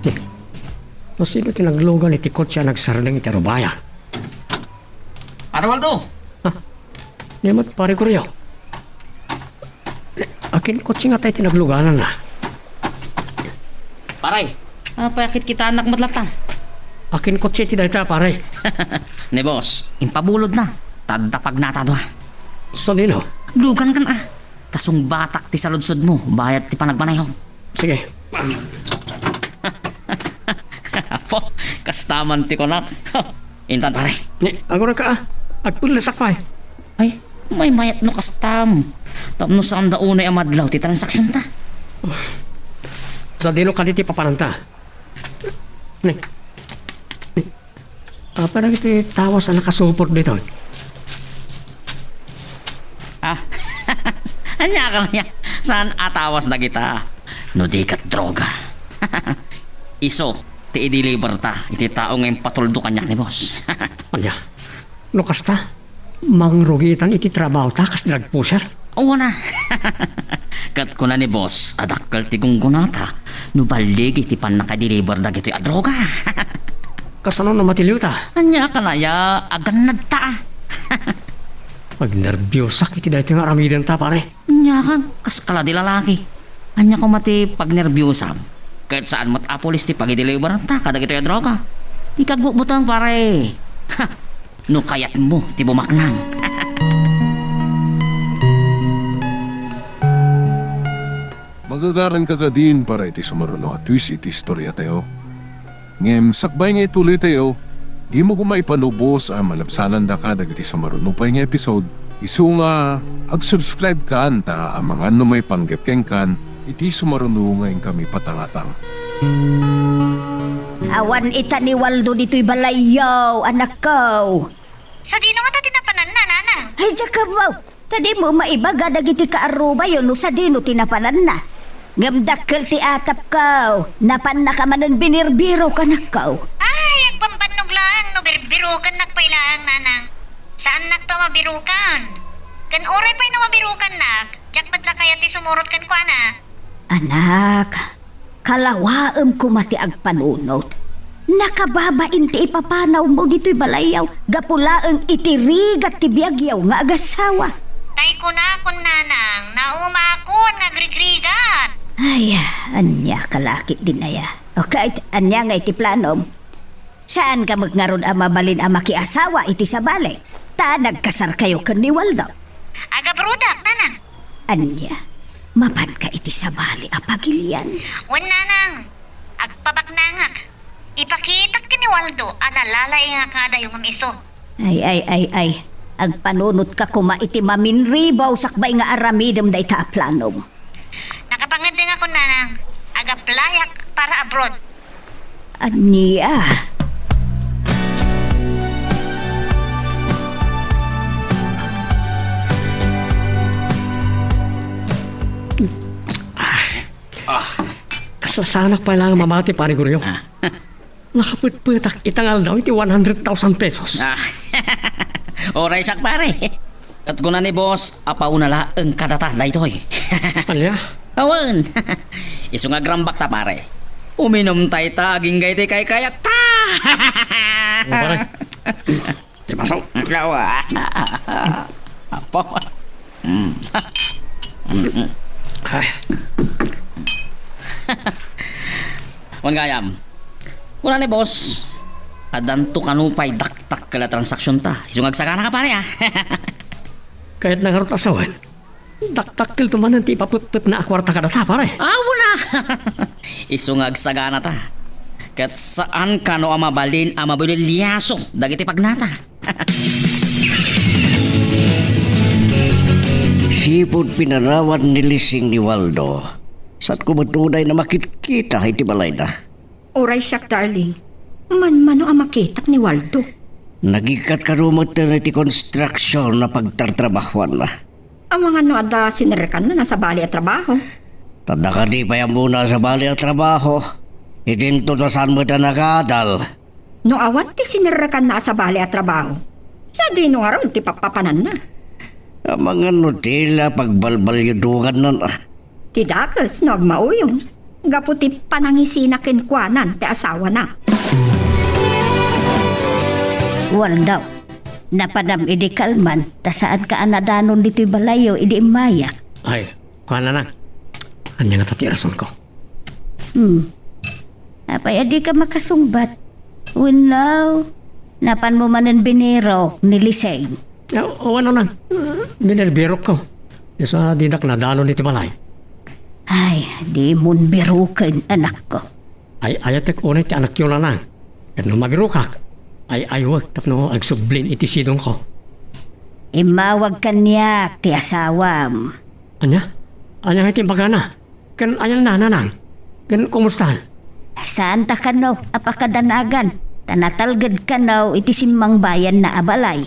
Eh, no sino ti naglugan iti kotse a nagsardeng iti arubayan? Arnaldo! Ah, ni met, pare Corio. Akin kotse nga tay ti naglugananna? Pare, Apay a kitkitaennak met latta? Akin kotse ti dayta, pare. Ni boss, impabulodna. Ta adda pagnata a dua. Sadino? Lugankan a. Ta sungbatak ti saludsodmo bayat ti panagbanayam. Sige. Apo, kasta man ti kunak. Intan, pare. Ni, agurayka a. Agpellesak pay. Ay, maymayat no kastam. Tapno saanda unay a madlaw ti transaksionta. Sadino kadi ti papananta? Ni. Ni. Apay dagiti tawas a nakasupot ditoy? Ah. Ania ka aya? Saan a tawas dagita? No di ket droga. Isu ti i-deliverta iti tao nga impatuldo kaniak ni boss. Ania? No kasta, mangrugitan iti trabahota kas drug pusher? Wen a. Ket kuna ni boss a dakkel ti gunggonata no balligi ti pannaka-deliver dagitoy a droga. Kasano no matiliwta? Ania ka aya? Agannadta a. Agnerbiosak iti daytoy nga aramidenta, pare. Ania ka, kas kala ti lalaki. Ania koma ti pagnerbiosam? Ket saan met a pulis ti pagideliveranta kadagitoy a droga. Ikagbutbuteng, pare. Ha! No kayatmo ti bumaknang. Magagaranka kadin para iti sumaruno a twist iti istoriatayo. Ngem sakbay nga ituloytayo, dimo koma ipanubos a malabsanandaka dagiti sumaruno pay nga episode, isu nga ag-subscribekan ta amangan no maipanggep kenkan iti sumaruno nga inkami patangatang. Awan ita ni Waldo ditoy balayyo, anakko. Sadino ngata ti napananna, nanang? Ay, diak ammo. Ta dimo maibaga dagiti kaarrubayo no sadino ti napananna. Ngem dakkel ti atapko, napannaka manen binirbiro, anakko. Ay, agbambannog laeng no birbirokennak pay laeng, nanang. Saannakto a mabirokan. Ken uray pay no mabirokannak, diak met la kayat ti sumurot kenkuana. Anak, kalawaem koma ti agpanunot. Nakababain ti ipapanawmo ditoy balayyo, gapu laeng iti rigat ti biagyo nga agasawa. Tay kunakon, nanang, naumakon nga agrigrigat. Ay, ania ka la ketdin aya? O ket, ania ngay ti planom? Saanka met ngarud a mabalin a makiasawa iti sabali, ta nagkasarkayo ken ni Waldo. Agabrodak, nanang. Ania, mapanka iti sabali a pagilian? Wen, nanang, agpabaknangak. Ipakitak ken ni Waldo a nalalaingak nga adayo ngem isu. Ay, ay, ay, ay. Agpanunotka koma iti maminribaw sakbay nga aramidem dayta a planom. Nakapangeddengakon, nanang. Ag-applyak para abroad. Ania? Ah. Kasla saanak pay laeng mamati, Pare Goryo. Ah. Nakapetpetak ita nga aldaw iti one hundred thousand pesos. Ah. Uray siak, pare. Ket kuna ni boss, apauna laeng kadata daytoy. Ania? Awan. Isu nga agrambakta, pare. Uminumtayta agingga iti kaykayatta. O, pare. Ti baso. Awa. Apo. Mm. Mm. Ay. Wen gayam. Kuna ni boss, addanto kano pay dakdakkel a transaksionta. Isu nga agsaganaka, pare, a. Kayatna ngarud a sawen, dakdakkelto manen ti ipapetpetna a kuarta kadata, pare. Awan a. Isu nga agsaganata. Ket saan kano a mabalin a mabililiaso dagiti pagnata. Sipud pinarawad ni Lising ni Waldo, saanko met unay a makitkita iti balayna. Uray siak, darling. Manmano a makitak ni Waldo. Nagikkat kano met iti konstruksion a pagtartrabahuanna. Amangan no adda sinerrekanna a sabali a trabaho. Ta adda kadi pay ammona a sabali a trabaho. Idinto ta saan met a nakaadal. No awan ti sinerrekanna a sabali a trabaho, sadino ngarud ti pappapananna? Amangan no dila pagbalbalyudongannan a. Ti dakes no agmauyong, gapu ti panangisina kenkuanan ti asawana. Waldo, napanam idi kalman, ta saanka a nadanon ditoy balayyo idi immayak. Ay, kuana na. Ania ngata ti rasonko? Hmm. Apay a dika makasungbat? Wenno, napanmo manen binirok ni Lising? Ah, o, ano na? Ah, binerbirokko. Isu a dinak nadanon iti balay. Ay, dimon biroken, anakko. Ay-ayatek unay ti anakyo, nanang. Ket no mabirokak, ay-aywek tapno agsublin iti sidongko. Immawag kaniak ti asawam. Ania? Ania nga iti imbagana? Ken ayanna, nanang? Ken kumustan? Saanta kano a pakadanagan, ta natalged kano iti simmangbayanna a balay.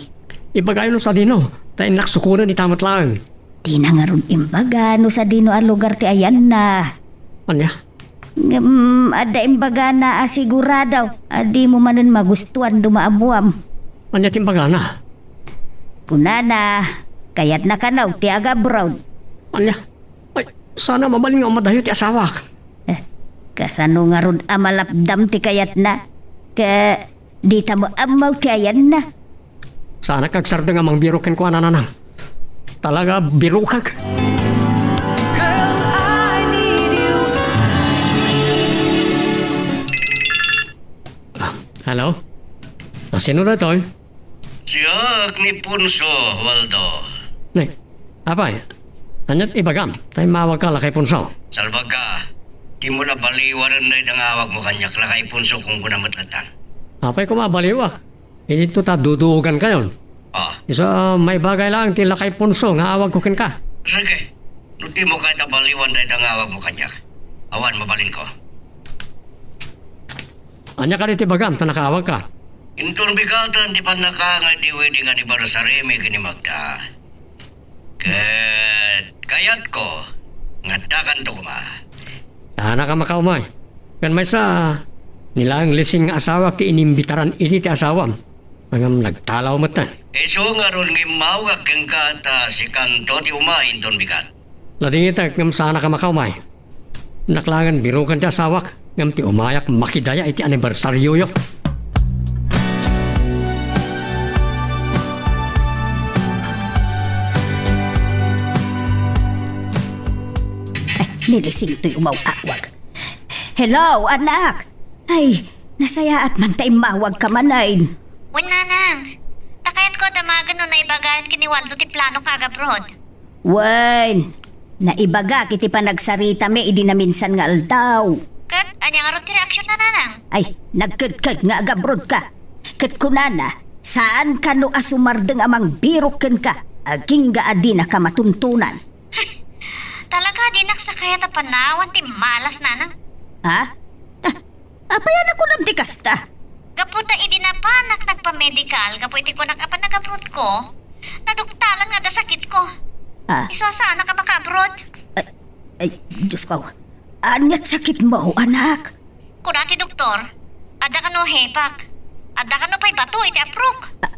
Ibagayo no sadino, ta innak sukonen ita met laeng. Dina ngarud imbaga no sadino a lugar ti ayanna. Ania? Ngem adda imbagana a sigurado a dimo manen magustuan no maabuam. Ania ti imbagana? Kunana, kayatna kano ti agabroad. Ania? Ay, saan a mabalin nga umadayo ti asawak. Eh, kasano ngarud a malapdam ti kayatna? Ket dita met ammo ti ayanna. Saanak agsardeng a mangbirok kenkuana, nanang. Talaga, birokak. Girl, I need you. Hello? Ah, sino daytoy? Siak ni Ponso, Waldo. Nay, apay, aniat ibagam? Tay mawagka, Lakay Ponso. Salbagka, dimo la baliwanen dayta nga awagmo kaniak, Lakay Ponso, kunkuna met latta. Apay koma baliwak? Idinto ta duduogankayon. Ah. Isu a maibagay laeng ti Lakay Ponso nga awagko kenka. Sige. No dimo kayat a baliwan dayta nga awagmo kaniak, awan mabalinko. Ania kadi ti bagam ta nakaawagka? Inton bigaten ti pannakaangay ti wedding anniversary-mi ken ni Magda. Ket kayatko nga addakanto koma. Saanaka makaumay. Ken maysa, ni laeng Lising nga asawak ti inimbitaran idi ti asawam. Ngem nagtalaw metten. Isu ngarud nga immawagak kenka ta sikanto ti umay inton bigat. Nadingitek ngem saanaka makaumay. Innak laengen biroken ti asawak ngem ti umayak makidaya iti anibersarioyo. Ay, ni Lising toy umawawag. Hello, anak! Ay, nasayaat man ta immawagka manen. Wen, nanang. Ta kayatko a damagen no naibagayon ken ni Waldo ti planok nga agabroad. Wen, naibagak iti panagsaritami idi naminsan nga aldaw. Ket ania ngarud ti reaksion na, nanang? Ay, nagkedked nga agabroadka. Ket kunana, saan kano a sumardeng a mangbirok kenka, agingga a dinaka matuntunan. Talaga, dinak sakayat a panawan ti malas, nanang. Ha? Ah, apay a nakunam ti kasta? Gapu ta idi napanak nagpamedikal gapu iti kunak a panagabroadko, naduktalan nga adda sakitko. Ah. Isu a saanak a makaabroad. Ay, ay, Diyos ko. Aniat sakitmo, anak? Kuna ti doktor, adda kano hepak. Adda kano pay bato iti aprok. A-,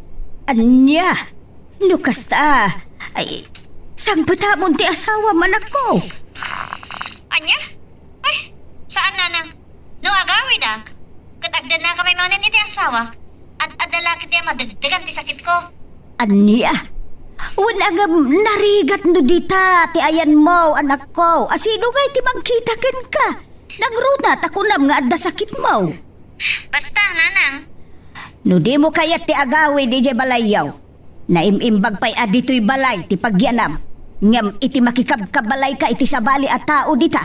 ania? No kasta, ay, sangpetamon ti asawam, anakko. Ania? Ay, saan, nanang. No agawidak, ket agdennaka manen iti asawak, ad-adda la ketdi a madegdegan ti sakitko. Ania? Wen, ngem narigat no dita ti ayanmo, anakko. A sino ngay ti mangkita kenka? Nangruna ta kunam nga adda sakitmo. Basta, nanang. No dimo kayat ti agawid idiay balayyo, naim-imbag pay a ditoy balay ti pagyanam, ngem iti makikabkabalayka iti sabali a tao dita.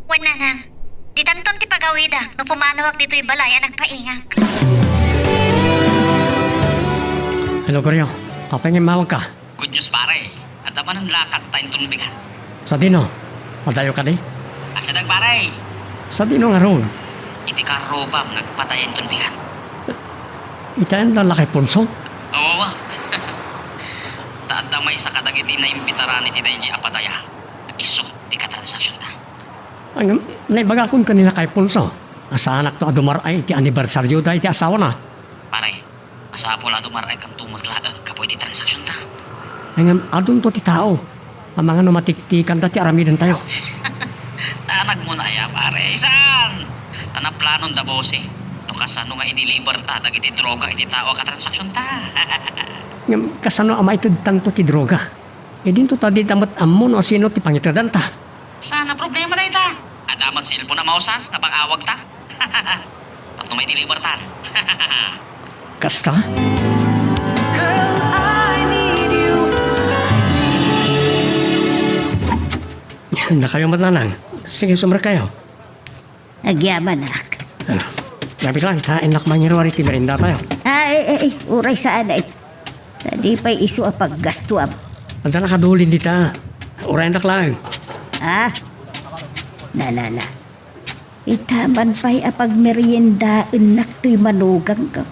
Wen, nanang, ditanton ti pagawidak no pumanawak ditoy balay a nagpaingak. Hello, Goryo. Apay nga immawagka? Good news, pare. Adda manen lakad ta inton bigat. Sadino? Adayo kadi? Agsida, pare. Sadino ngarud? Iti karrubam nga agpadaya inton bigat. Iti ayanna, Lakay Ponso? Oo. Ta adda maysa kadagiti naimbitaran iti daydiay a padaya. Isu ti katransaksionta. Ay, naibagakon ken ni Lakay Ponso a saanakto a dumar-ay iti anibersarioda iti asawana. Pare, masapul a dumar-ay kanto met laeng gapu iti transaksionta. Ay, ngem adunto ti tao. Amangan no matiktikanda ti aramidentayo. Tanagmon aya, pare. Saan? Ta naplanonda, boss, eh. No kasano nga i-deliver ta dagiti droga iti tao a katransaksionta. Ngem kasano a maitedtanto ti droga? Idinto ta dita met ammo no asino ti pangitedanta. Saan a problema dayta? Adda met cellphone a mausar a pang-awagta. Tapno may deliver tan. Kasta? Girl, I need you. Handa kayo, Nanang. Sige, sumrek kayo. Agyamanak. Ano? Lapit lang, ta, innak mangiruar iti merendatayo. Ay, ay, ay, uray saan ay. Ta di pay isu a paggastuam. Anta nakadulin dita. Uray innak lang. Ah? Na, na, na. Ita man pay a pagmeriendaennak toy manugang ko.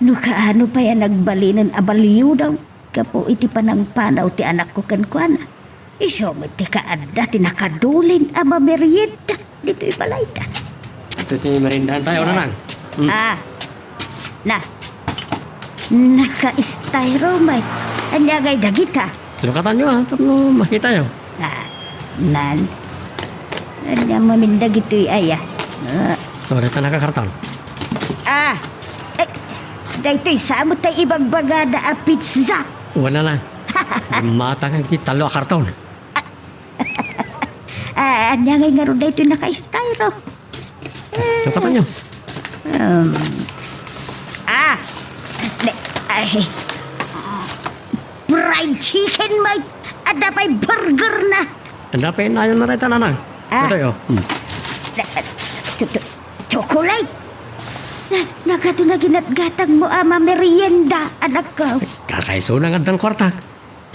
No kaano pay a nagbalinen a balio daw gapu iti panangpanaw ti anakko kenkuana. Isu met ti kaadda ti nakadulin a mamerienda ditoy balayda. Ito ti meriendaantayo, Nanang. Hmm. Ah, na, naka-styro met. Ania ngay dagita? Sukatanyo, ah, tapno makitayo. Ah, nan. Ania mamin dagitoy aya? Ah. Sorry, ta nakakarton. Ah, eh, daytoy sa met tay ibagbagada a pizza. Wala na. Matang iti talo a karton. Ah, ania ngay ngarud daytoy naka-styro? Sukatanyo. Um, ah, di, ay, fried chicken, may, adda pay burger na. Adda pay nayon na reta, Nanang. Ah. Ito, oh. Hmm. Cho-, cho-, chocolate. Na, nagado na ginatgatang mo a mamerienda, anak ko. Kakaisuna nga addan kuarta.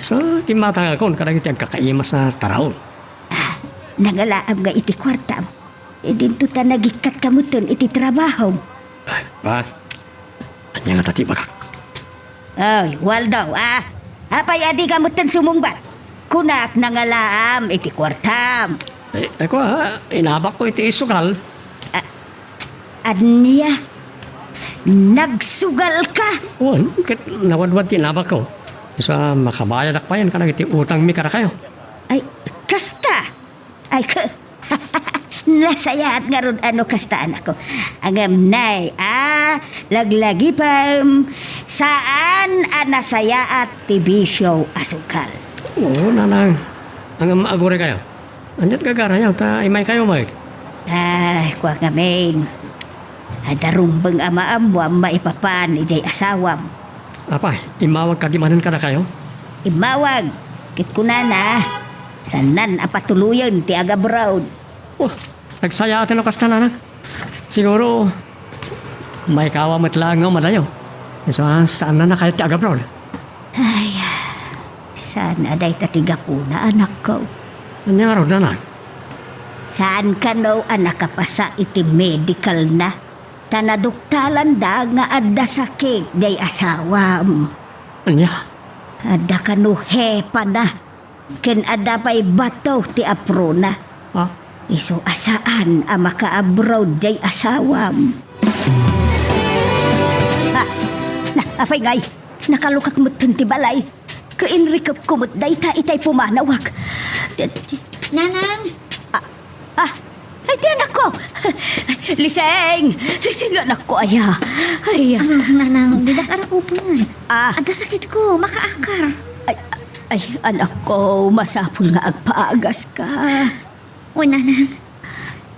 So, timmatangakon kadagiti agkakaimas a taraon. Ah, nangalaam nga iti kuartam. Idinto ta nagikkat ka metten iti trabahom. Ay, ba? Ania nga ti bagak? Ay, Waldo, ah. Apay a di ka metten sumungbat? Kunak nangalaam iti kuartam. Eh, ako, ah, inabak ko iti isugal. Ah, ania? Nagsugal ka? Wen, ket nawadwad ti inabak ko. Sa makabayadak payen kadagiti utangmi kadakayo. Ay, kasta? Ay, ka-, nasayaat ngarud a no kasta, anakko. Ngem nay, ah, laglagipem, saan a nasayaat ti bisio a sugal. Oo, Nanang. Ngem aguray kayo. Ania't gagarayo, ta imaykayo met. Ah, kua ngamin. Adda rumbeng a maammoam maipapan idiay asawam. Apay, immawag kadi manen kadakayo? Immawag. Ket kunana, saannan a patuloyen ti agabroad. Oh, nagsayaaten no kasta, Nanang. Siguro, maikawa met laeng nga umadayo. Isu a, saanna kayat ti agabroad. Ay, saan a dayta ti gapuna, anakko? Ania ngarud, Nanang? Saan kano a nakapasa iti medicalna? Ta naduktalanda nga adda sakit diay asawam. Ania? Adda kano hepana. Ken adda pay bato ti aprona. Ah? Isu a saan a makaabroad diay asawam. Ah, na, apay ngay, nakalukak metten ti balay. Kainrikepko met dayta itay pumanawak. Nanang! Ah, ah, ay, ti anakko! Liseng! Liseng, anakko, aya. Ay. Ano, Nanang, didak arakupen. Ah. Adda sakitko, makaakar. Ay, ay, anakko, masapul nga agpaagas ka. Wen, Nanang.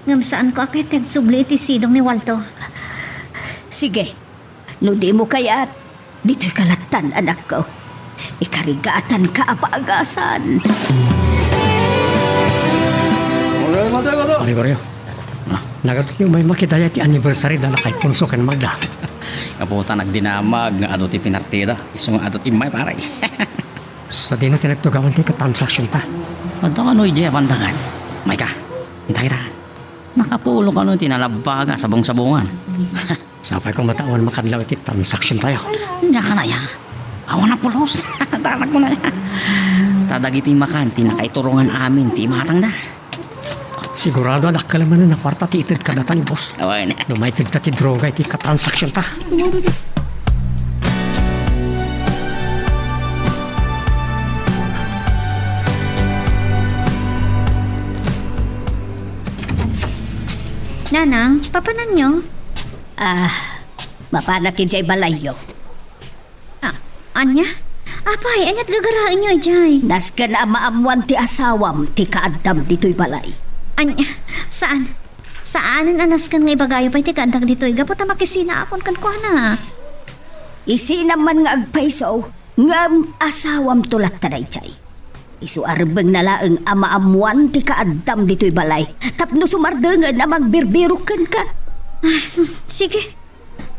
Ngem saanko a ket ti agsubli iti sidong ni Waldo. Sige. No dimo kayat, ditoy ka lattan, anakko. Ikarigatan ka a paagasan. Gregorio, nagatoyo may makidaya ti anniversary da Lakay Ponso ken Magda. Kaputan agdinamag nga adu ti pinartida. Isu nga adu ti immay, pare. Sadino ti nagtugawan ti transaction ta? Adda kano idiay a pandagan? Mayka, kita, kita. Nakapulo kano ti nalabbaga sabong-sabongan. Sapay ko matawan makadlaw iti transaction tayo. Nia kanaya? Awan a pulos. Tanak mo na ya. Ta dagiti makan ti nakaiturongan amin ti imatangda. Sigurado a dakkel manen a kuarta ti ited kadata ni boss. Awan. No maited ta ti droga iti katransaksyon ta. Nanang, papananyo? Ah, mapanak idiay balayyo. Ah, ania? Apay, ania't gagaraenyo idiay? Nasken a maammoan ti asawam ti kaaddam ditoy balay. Ania? Saan? Saanen a nasken nga ibagayo pay ti kaannak ditoy gapu ta makisinaakon kenkuana. Isinam man nga agpayso, ngem asawamto latta daydiay. Isu a rebbengna laeng a maammoan ti kaaddam ditoy balay tapno sumardengen a mangbirbirok kenka. Sige,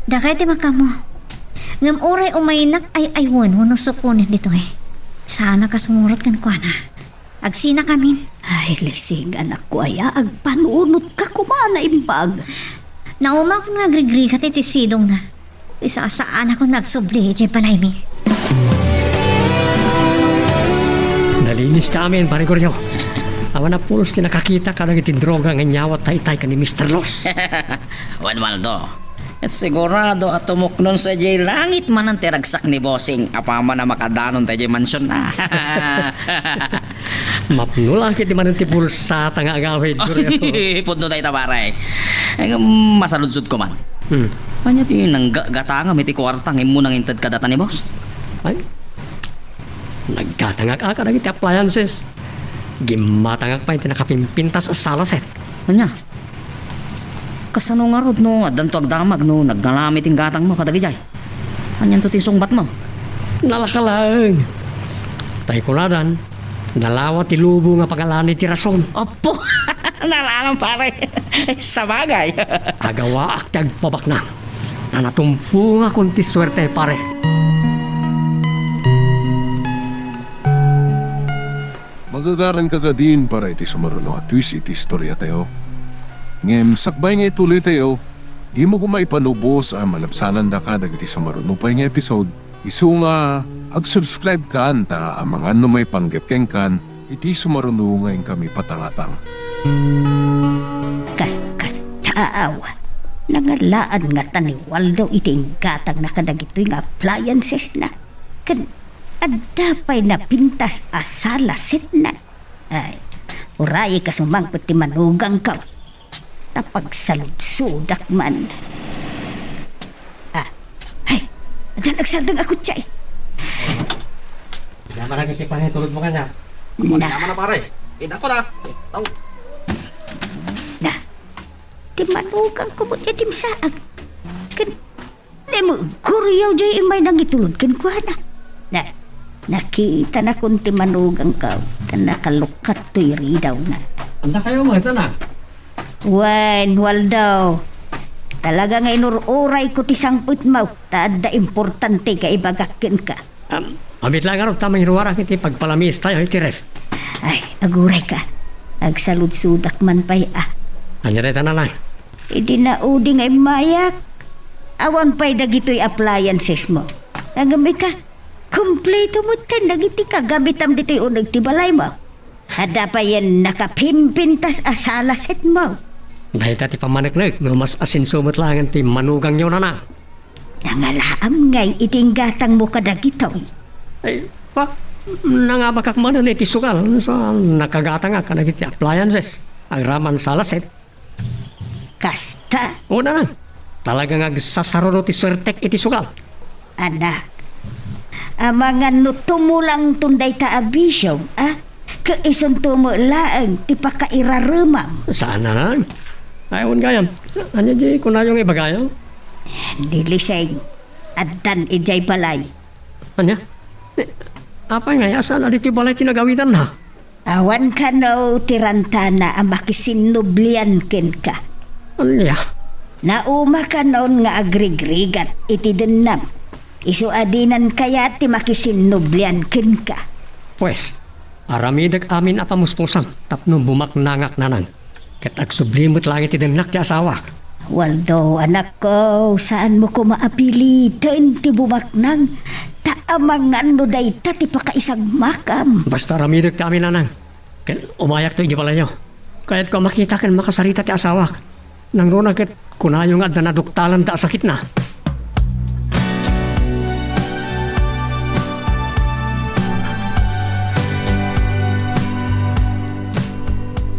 dakay ti makaammo. Ngem uray umaynak ay-aywen wenno sukonen ditoy, saannak a sumurot kenkuana. Agsinakamin. Ay, Lising, anakko aya, agpanunotka koma a naimbag. Naumakon nga agrigrigat iti sidongna. Isu a saanakon nga agsubli idiay balaymi. Nalinis ti amin, Pare Goryo. Awan a pulos ti nakakita kadagiti droga nga inyawat ta itay ken ni Mister Los. Wen, Waldo, ket sigurado a tumuknon sa idiay langit manen ti ragsak ni Bossing apaman a makadanon ta idiay mansionna. Mapno la ket ti manen ti bulsata nga agawid, Goryo. Pudno dayta, pare. Ngem masaludsodko man. Hmm. Ania ti nanggagatangam iti kuarta nga immuna nga inted kadata ni boss? Ay, naggatangak a kadagiti appliances. Gimmatangak pay ti nakapimpintas a sala set. Ania? Kasano ngarud no addanto agdamag no nagngalam iti gatangmo kadagijay? Anianto ti sungbatmo? Nalaka laeng. Tay kunadan, nalawa ti lubong a pangalani ti rason. Apo! Nalalam, pare. Sabagay. Agawaak ti agpabaknang. Ta natumpongakon ti suerte, pare. Magagaranka kadin para iti sumaruno a twist iti istoriatayo. Ngem sakbay nga ituloytayo, dimo koma ipanubos a malabsanandaka dagiti sumaruno pay nga episode. Isu nga, ag-subscribe kan ta amangan no maipanggep kenkan iti sumaruno nga inkami patangatang. Kas, kas taaw, nangalaan ngata ni Waldo iti inggatangna kadagitoy nga appliancesna. Ken adda pay napintas a sala setna. Ay, uray kasumangpet ti manugangko. Ta pagsaludsodak man. Ah, hay, addan agsardeng a kutsa. Yaman ang iti pangitulod mo kanya. Na. Yaman na, pare. Ida ko na. Itaw. Na. Ti manugangko met ti dimsaag. Ken Nagkuryaw jay immay nangitulod kenkuana. Na, nakitanakon ti manugangko, ta nakalukkat toy ridawna. Anda kayo mo, ito na. Wen, Waldo, talaga nga inur-urayko ti sangpetmo, ta adda importante nga ibagak kenka. Am, amit lang ngarud ta mangiruarak iti pagpalamistayo iti ref. Ay, agurayka. Agsaludsodak man pay a. Ania dayta, nanang? Idi naudi nga immayak, awan pay dagitoy appliancesmo. Ngem ita, kompleto metten dagiti kagamitam ditoy uneg ti balaymo. Adda payen nakapimpintas a sala setmo. Dayta ti pammaneknek no mas asenso met laengen ti manugangyo, nanang. Nangalaam ngay iti inggatangmo kadagitoy. Ay, pa, nangabakak manen iti sugal, sa nakagatangak kadagiti appliances, agraman sala set. Kasta. Una na, talaga nga agsasaruno ti suertek iti sugal. Anak, amangan no tumulangton dayta a bisio, a? Ket isunto met laeng ti pakairaremam. Saan, nanang? Ay, awan gayam. Ania di kunayo nga ibagayo? Ni Liseng, addan idiay balay. Ania? Eh, apay nga, saan a ditoy balay ti nagawidanna? Awan kano ti rantana a makisinnublian kenka. Ania? Nauma kanon nga agrigrigat iti dennam. Isu a dinan kayat ti makisinnublian kenka. Pues, aramidek amin a pamuspusan tapno bumaknangak, nanang. Ket agsubli met laeng iti dennak ti asawak. Waldo, anakko, saanmo koma a piliten ti bumaknang, ta amangan no dayta ti pakaisagmakam. Basta aramidek ti amin, nanang. Ket umayakto iti balayyo. Kayatko a makita ken makasarita ti asawak. Nangruna ket kunayo nga adda naduktalanda a sakitna.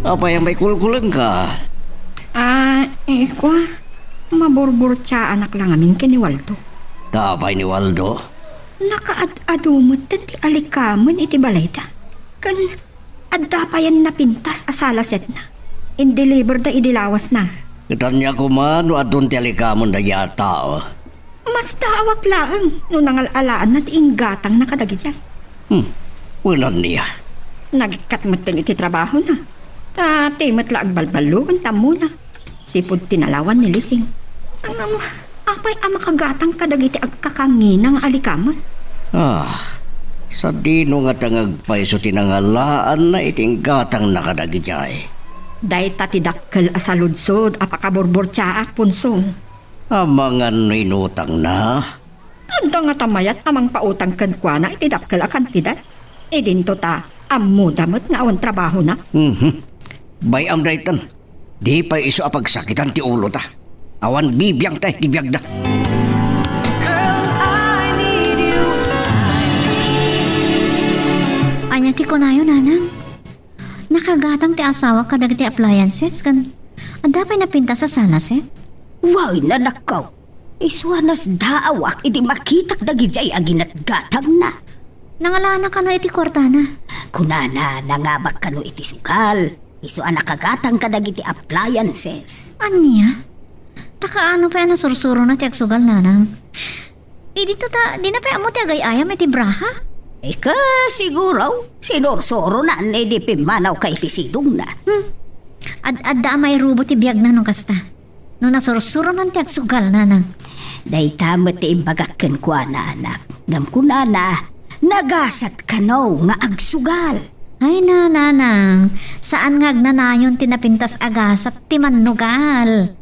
Apay a maikulkulengka? Ah, eh, kua, maburburtiaanak la ngamin ken ni Waldo. Ta apay ni Waldo? Nakaad-adu metten ti alikamen iti balayda. Ken adda payen napintas a sala setna. in-deliver da idi lawasna. Ket ania koma no adun ti alikamon daydiay a tao? Masdaawak laeng no nangal-alaanna ti inggatangna kadagiti. Hmm, wen ania? Nagikkat metten iti trabahona. Ta ti met la agbalballugen ti ammona. Sipud tinalawan ni Lising. Ngem, apay a makagatang kadagiti agkakangina nga alikamon? Ah, sadino ngata nga agpayso ti nangalaanna iti inggatangna kadagiti ay? Dayta ti dakkel a saludsod a pakaburburtiaak, Punso. Amangan no inutangna? Adda ngata mayat a mangpautang kenkuana iti dakkel a kantidad. Idinto ta ammoda met nga awan trabahona. Mhm. Bay-am daytan. Di pay isu a pagsakitan ti ulota. Awan bibiangta iti biagda. Ania ti kunayo, Nanang? Nakagatang ti asawak kadagiti appliances ken adda pay napintas a sanaset? Wen, anakko. Isu a nasdaawak idi makitak dagidiay a ginatgatangna. Nangalaana kano iti kuartana? Kunana, nangabak kano iti sugal. Isu a nakagatang kadagiti appliances. Ania? Ta kaano pay a nasursurona ti agsugal, Nanang? Idinto ta, dina pay ammo ti agay-ayam iti braha? Ika, siguro, sinursuronan idi pimmanawka iti sidongna. Hmm. Ad-adda a mairubo ti biagna no kasta. No nasursuronan ti agsugal, Nanang. Dayta met ti imbagak kenkuana, anak. Ngem kunana, nagasat kano nga agsugal. Ay na, Nanang. Saan nga agnanayon ti napintas a gasat ti mannugal?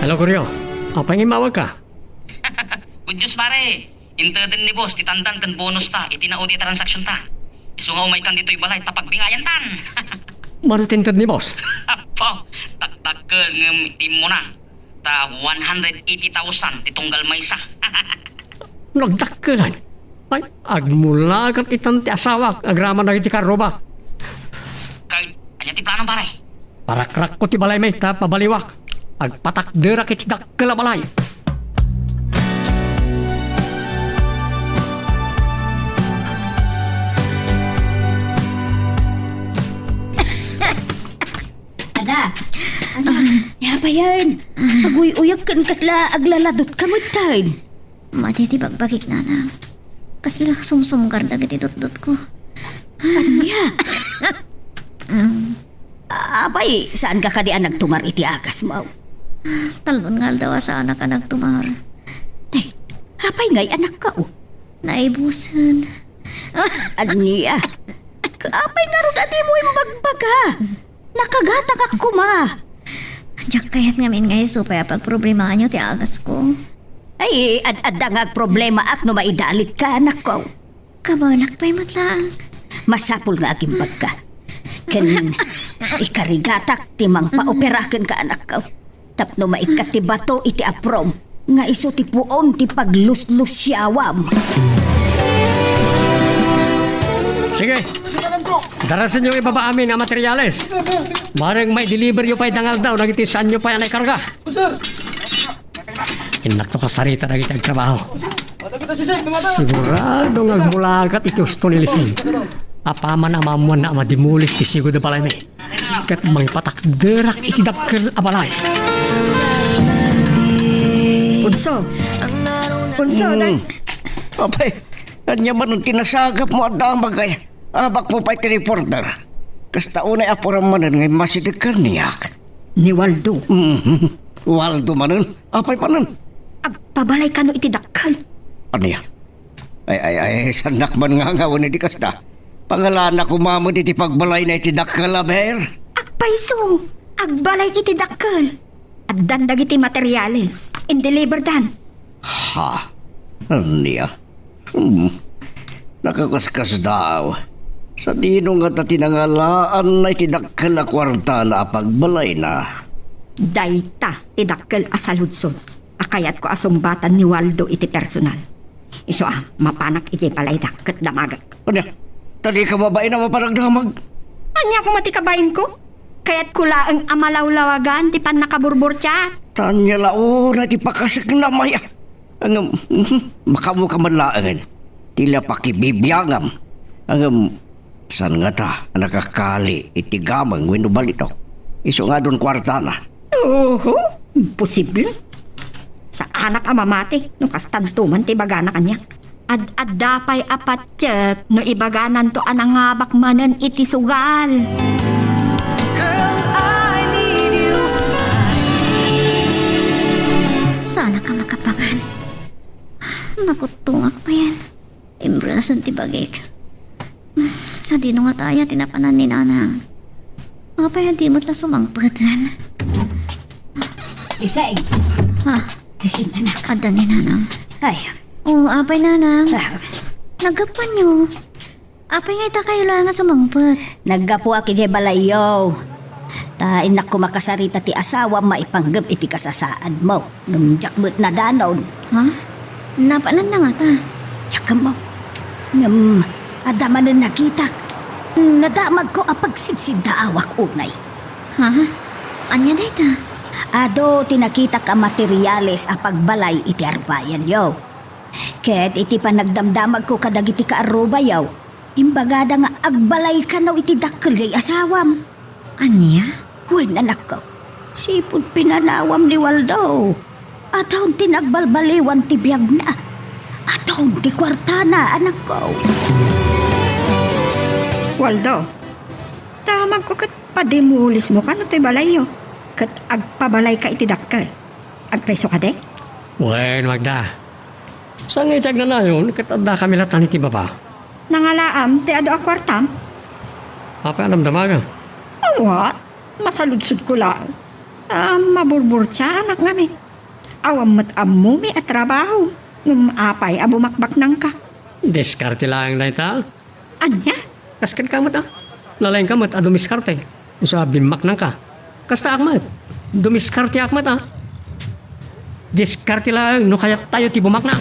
Hello, Goryo. Apay nga immawagka? Good news, pare. Inteden ni boss ti tandan ken bonus ta iti naudi a transaction ta. Isu nga umaykan ditoy balay ta pagbingayan tan. Mano ti inted ni boss? Apo, dakdakkel ngem ti immuna. Ta one hundred eighty thousand ti tunggal maysa. Nagdakkelan. Ay, agmulagat itan ti asawak agraman dagiti karrubak. Kay, ania ti plano, pare? Parakrakko ti balaymi ta pabaliwak. Agpatakderak iti dakkel a balay. Ada. Ada. Ania pay yan? Aguy-uyag ken kasla aglaladot ka metten. Madi ti bagbagik, Nanang. Kasla sumsumgar dagiti dutdotko. Ania? Mm. Apay, saanka kadi a nagtumar iti agasmo? Talon nga aldaw a saanak a nagtumar. Ay, apay ngay, anakko? Naibusen. Ania? Apay ngarud a dimo imbagbaga? Nakagatangak koma. Diak kayat ngamin nga isu pay a pagproblemaanyo ti agasko. Ay, ad-adda nga agproblemaak no maidalitka, anakko. Kabalak pay met laeng. Masapul nga agimbagka. Ken ikarigatak ti mangpaopera kenka, anakko. Tapno maikkat ti bato iti aprom nga isu ti puon ti pagluslusiawam. Sige. Darasenyo ibaba amin a materiales. Bareng maideliveryo pay dangaldaw dagiti saanyo pay a naikarga. Innakto kasarita dagiti agtrabaho. Sigurado nga agmulagat iti usto ni Lising. Apaman a maammoanna a madimulis ti sigud a balaymi. Ket mangpatakderak iti dakkel a balay. Punso. Punso, Mm. Apay, ania manen ti nasagapmo a damag ay? Abakmo pay ti reporter. Kasta unay a puram manen nga immasideg kaniak. Ni Waldo. Mhm. Waldo manen? Apay manen? Agpabalay kano iti dakkel. Ania? Ay, ay, ay, saannak man nga ngawen iti kasta. Pangalanak koma met iti pagbalayna iti dakkel a ber. Agpayso, agbalay iti dakkel. Addan dagiti materiales, indeliverdan. Ha? Ania? Hmm. Nakakaskasdaaw. Sadino ngata ti nangalaanna iti dakkel a kuartana a pagbalayna? Dayta ti dakkel a saludsod a kayatko a sungbatan ni Waldo iti personal. Isu a, mapanak idiay balayda ket damagek. Ania? Ta dika babain a mapan agdamag? Ania koma ti kabainko? Kayatko laeng a malawlawagan ti pannakaburburtiak. Ta ania la unay ti pakaseknam aya? Ngem, mhm, makaammoka man laengen ti la pakibibiangam. Ngem, Saan ngata a nakakali iti gameng wenno balitok? Isu nga adun kuartana. Oho, imposible. Saanak a mamati no kastanto man ti ibagana kaniak. Ad-adda pay a patiek no ibagananto a nangabak manen iti sugal. Girl, I need you. Saanak a makapangan. Nakuttungak payen. Imbrason ti bagik. Sadino ngata aya ti napanan ni Nanang? Apay a di met la sumangpeten? Isay. Ha? Isin anak. Adda ni Nanang. Ay. O, apay Nanang. Ah. Naggapuanyo. Apay nga ita kayo la nga sumangpet? Naggapuak idiay balayyo. Ta innak koma kasarita ti asawam maipanggep iti kasasaadmo. Ngem diak met nadanon. Ha? Napananna ngata? Diak ammo. Ngem adda manen nakitak. Nadamagko a pagsidsiddaawak unay. Ha? Ania dayta? Adu ti nakitak a materiales a pagbalay iti arbayanyo. Ket iti panagdamdamagko kadagiti kaarrubayo, imbagada nga agbalay kano iti dakkel diay asawam. Ania? Wen, anakko, sipud pinanawam ni Waldo. Adun ti nagbalbaliwan ti biagna. Adun ti kuartana, anakko. Waldo, damagko ket pademolismo kano ti balayyo, ket agpabalayka iti dakkel. Agpayso kadi? Wen, Magda. Saan nga iti agnanayon ket addakami latta iti baba? Nangalaam ti adu a kuartam? Apay a damdamagem? Awan, masaludsodko laeng. A, maburburtiaanak ngamin. Awan met ammomi a trabaho. Ngem apay a bumakbaknangka? Diskarte laeng dayta. Ania? Kas kenka met, a. Nalaingka met a dumiskarte. Isu a bimmaknangka. Kastaak met. Dumiskarteak met, a. Diskarte laeng no kayattayo ti bumaknang.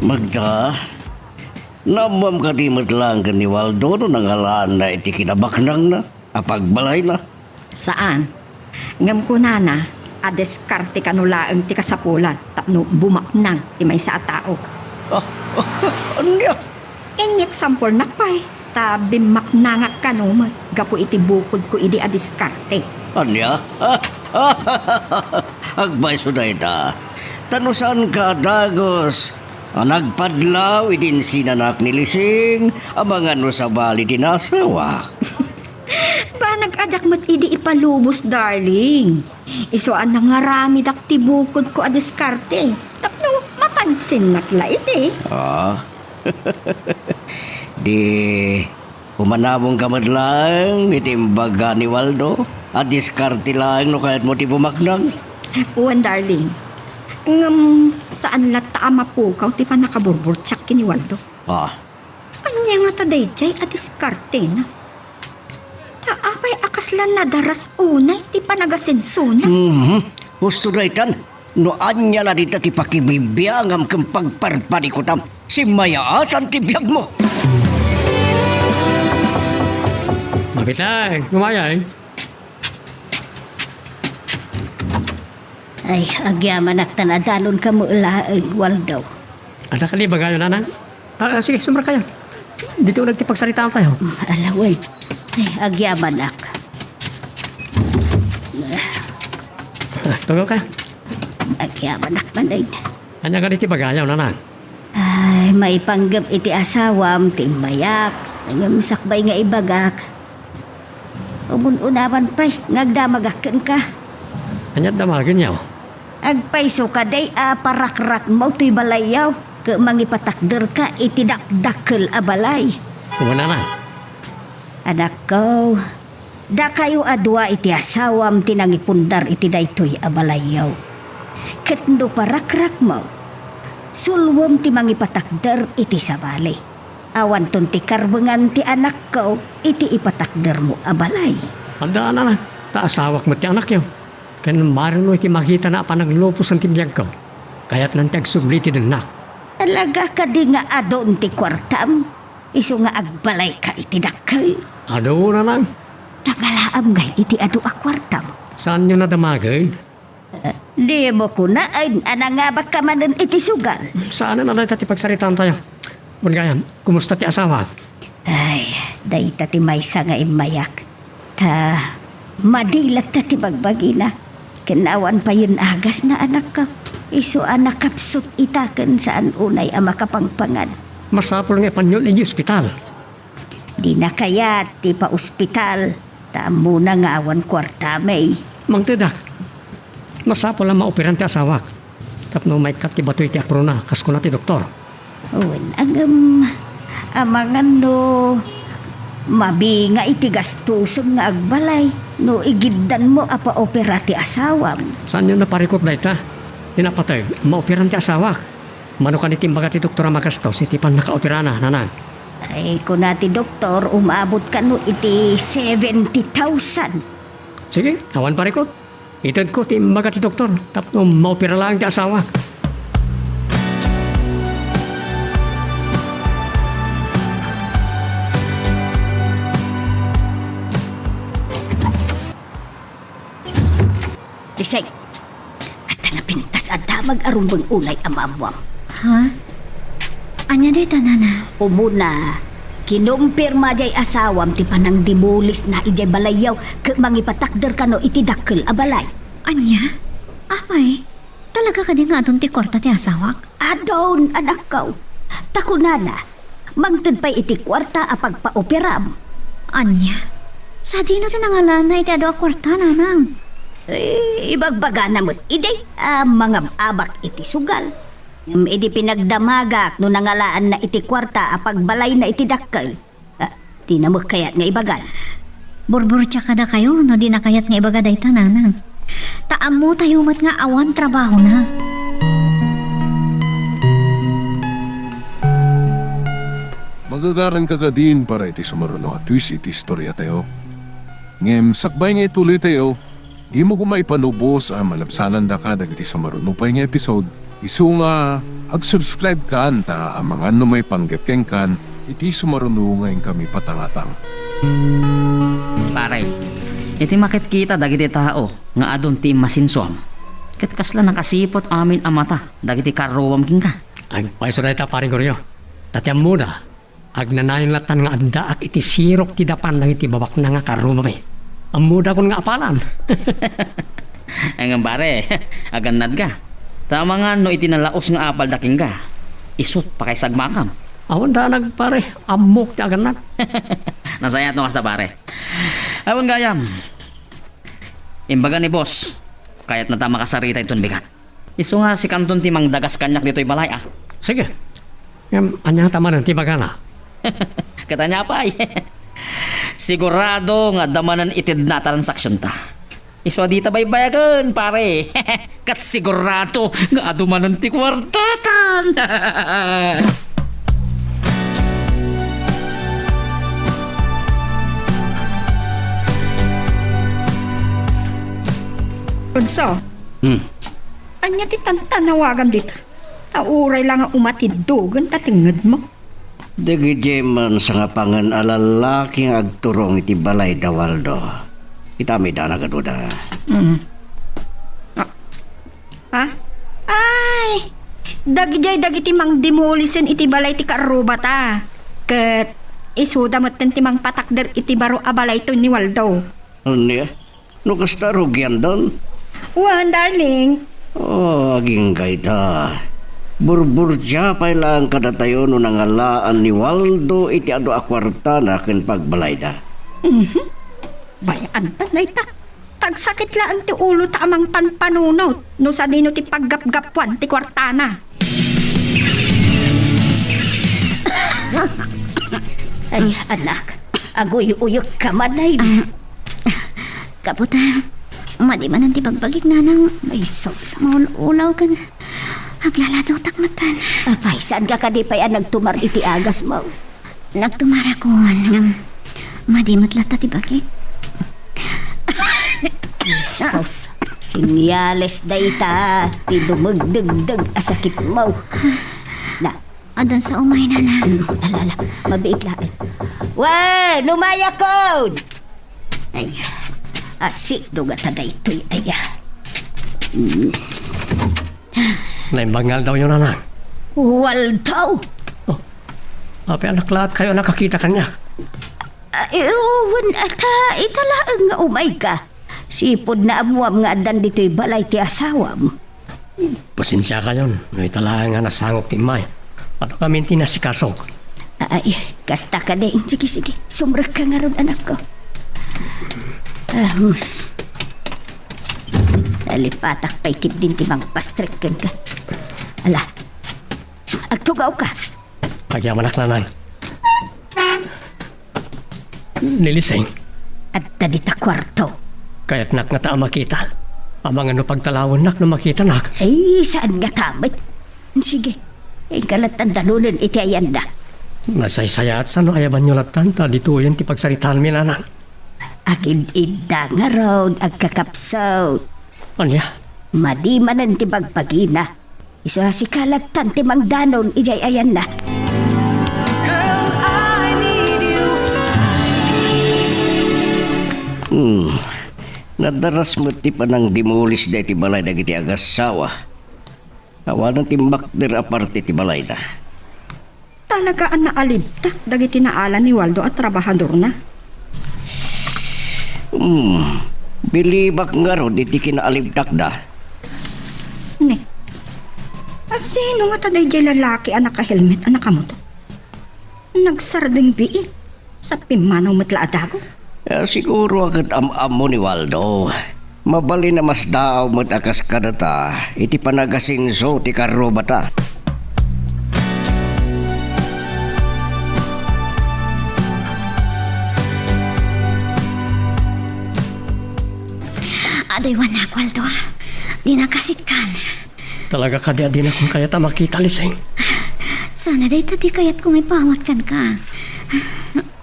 Magda, naammoam kadi met laeng ken ni Waldo no nangalaanna iti kinabaknangna a pagbalayna? Saan. Ngem kunana a diskarte kano laeng ti kasapulan tapno bumaknang ti maysa a tao. Ah, ania? Inyeksampolnak pay, ta bimmaknangak kano met gapu iti bukodko idi a diskarte. Ania? Agpayso dayta. Ta no saanka a dagus a nagpadlaw idi insinanak ni Lising a mangan no sabali ti nasawak. Banag a diak met idi ipalubos, darling. Isu a nangaramidak ti bukodko a diskarte tapno mapansinnak la idi. Ah. Di umanamongka met laeng iti imbaga ni Waldo a diskarte laeng no kayatmo ti bumaknang? Wen, darling. Ngem saan latta a mapukaw ti pannakaburburtiak ken ni Waldo. Ah. Ania ngata daydiay a diskartena? Ta apay a kasla nadaras unay ti panagasidsona? Mhm. Husto daytan, no ania la dita ti pakibibiangam ken pagparparikutam, simmayaatan ti biagmo. Mapitay, kumayay. Ay, agyamanak ta nadalonka met laeng, Waldo. Adda kadi ibagayo, Nanang? Ah, ah, sige, sumrek kayo. Ditoy uneg ti pagsaritaan tayo. Mm, ala wen. Ay, agyamanak. Ah, tugaw kayo. Agyamanak manen. Ania kadi ti ibagayo, Nanang? Ay, maipanggep iti asawam ti immayak. Ngem sakbay nga ibagak, umun-unaman pay nga agdamagak kenka. Ania damagenyo? Agpayso kadi a parakrakmo toy balayyo ket mangipatakderka iti dakdakkel a balay. Umunana. Anakko, dakayo a dua iti asawam ti nangipundar iti daytoy a balayyo. Ket no parakrakmo, sulwem ti mangipatakder iti sabali. Awanton ti karbengan ti anakko iti ipatakdermo a balay. Adda, Nana, ta asawak met ti anakyo. Ken marino iti makitana a panagluposan ti biagko. Kayatnan ti agsubli ti dennak. Talaga kadi nga adun ti kuartam? Isu nga agbalayka iti dakkel? Adu, Nanang. Nangalaam ngay iti adu a kuartam? Saanyo nadamagen? Dimo kunaen a nangabakka manen iti sugal. Saanen a dayta ti pagsaritaantayo. Wen gayam, kumusta ti asawa? Ay, dayta ti maysa nga immayak. Ta, madi latta ti bagbagina. Ken awan payen agasna, anakko. Isu a nakapsut ita ken saan unay a makapangpangan. Masapul nga ipanyo iti ospital. Dina kayat ti paospital, ta ammona nga awan kuartami. Mangtedak. Masapul a maoperan ti asawak. Tapno maikkat ti batoy ti aprona, kas kuna ti doktor. Wen, ngem, amangan no mabinga iti gastosem nga agbalay no igiddanmo a paopera ti asawam. Saanyo naparikot dayta? Ti napateg, maoperan ti asawak. Mano kadi ti imbaga ti doktor a magastos iti pannakaoperana, nanang? Ay, kuna ti doktor, umabot kano iti seventy thousand. Sige, awan parikot. Itedko ti imbaga ti doktor tapno maopera laeng ti asawa. Liseng, adda napintas a damag a rumbeng unay a maammuam. Ha? Ania dayta, nana? Umuna, kinumpirma diay asawam ti panangdemolisna idiay balayyo ket mangipatakder kano iti dakkel a balay. Ania? Apay, talaga kadi nga adun ti kuarta ti asawak? Adun, anakko. Ta kunana, mangted pay iti kuarta a pagpaoperam. Ania? Sadino ti nangalaanna iti adu a kuarta, nanang? Eh, ibagbagana met idi a mangab-abak iti sugal. Ngem idi pinagdamagak no nangalaanna iti kuarta a pagbalayna iti dakkel, ah, dina met kayat nga ibagan. Burburtia kadakayo no dina kayat nga ibaga dayta, nanang. Ta ammotayo met nga awan trabahona. Magagaranka kadin para iti sumaruno a twist iti istoriatayo. Ngem sakbay nga ituloytayo, dimo koma ipanubos a malabsanandaka dagiti sumaruno pay nga episode, isu nga ag-subscribekan ta amangan no maipanggep kenkan iti sumaruno nga inkami patangatang. Pare, iti makitkita dagiti tao nga adun ti immasinsuam, ket kasla nakasiput amin a mata dagiti karruam kenka. Agpayso dayta, Pare Goryo. Ta ti ammoda, agnanayon lattan nga addaak iti sirok ti dapan dagiti babaknang a karrumami. Ammodakon nga apalan. Ngem pare, agannadka. Ta amangan no iti nalaus nga apalda kenka, isut' pakaisagmakam. Awan danag, pare. Ammok ti agannad. Nasayaat no kasta, pare. Awan gayam. Imbaga ni boss, kayatna ta makasarita inton bigat. Isu nga sikanton ti mangdagas kaniak ditoy balay, a. Sige. Ngem, ania ta manen ti ibagana? Ket ania pay? Sigurado nga adda manen itedna a transaksionta. Isu a dita baybayagen, pare. Ket sigurado nga adu manen ti kuartatan. Alfonso. Hmm. Ania ti tantanawagam dita? Ta uray la nga umatiddogen ta tengngedmo. Dagidiay maysa nga pangen a lallaki nga agturong iti balay da Waldo. Ita mi da nagaduda. Mm. Ah. Ha? Ay! Dagidiay dagiti mangdemolisen iti balay ti karrubata. Ket isuda metten ti mangpatakder iti baro a balayto ni Waldo. Ania? No kasta, rugiandan? Wen, darling. Oh, agingga ita. Burburtia pay laeng kadatayo no nangalaan ni Waldo iti adu a kuartana ken pagbalayda. Mhm. Bay-antan dayta. Tagsakit laeng ti ulota a mangpanpanunot no sadino ti paggapgapuan ti kuartana. Ay, anak, aguy-uyok ka man ay. Ah, kaputa, madi manen ti bagbagik, nanang. Ay, sus. Maul-ulaw ken aglaladotak metten. Apay, saan ka kadi pay a nagtumar iti agasmo? Nagtumarakon, ngem madi met latta ti bagik. Sus, senyales dayta ti dumagdagdag a sakitmo. Na, addan sa umay, nana. Ala, ala, mabiit laeng. Wen, umayakon! Ay, asitdo nga ta daytoy, ay, ah. Naimbag nga aldawyo, nanang. Waldaw! Oh, apay a naklaat kayo a nakakita kaniak? Ay, wen, ata, ita laeng nga umayka. Sipud naammuam nga addan ditoy balay ti asawam. Pasensia kayon, no ita laeng nga nasangok ti immay. Adu kami ti nasikasok. Ay, kasta kadi. Sige, sige. Sumrekka ngarud, anakko. Ahem. Nalipatak pay ketdin ti mangpastrek kenka. Ala, agtugawka. Agyamanak, nanang. Ni Lising. Adda dita kuarto. Kayatnak ngata a makita. Amangan no pagtalawennak no makitanak. Ay, saan ngata met? Sige. Inka lattan danonen iti ayanna. Nasaysayaat sano ayabanyo lattan ta ditoyen ti pagsaritaanmi, nanang. Agid-idda ngarud, agkakapsut. Ania? Madi manen ti bagbagina. Isu a sika lattan ti mangdanon idiay ayanna. Girl, I need you. Hmm. Nadaras met ti panangdemolis daytoy balay dagiti agassawa. Awanen ti makder a parte ti balayda. Talaga a naalibtak dagiti naala ni Waldo a trabahadorna. Hmm, bilibak ngarud iti kinaalibtakda. Ne, a sino ngata daydiay lalaki a nakahelmet a nakamotor? Nagsardengbiit, sa pimmanaw met la a dagus. Eh, siguro a ket am-ammo ni Waldo. Mabalin a masdaaw met a kas kadata iti panagasenso ti karrubata. Adaywannak, Waldo. Dinak a sitkan. Talaga kadi a dinakon kayat a makita, Lising. Sana dayta ti kayatko nga ipaawat kenka.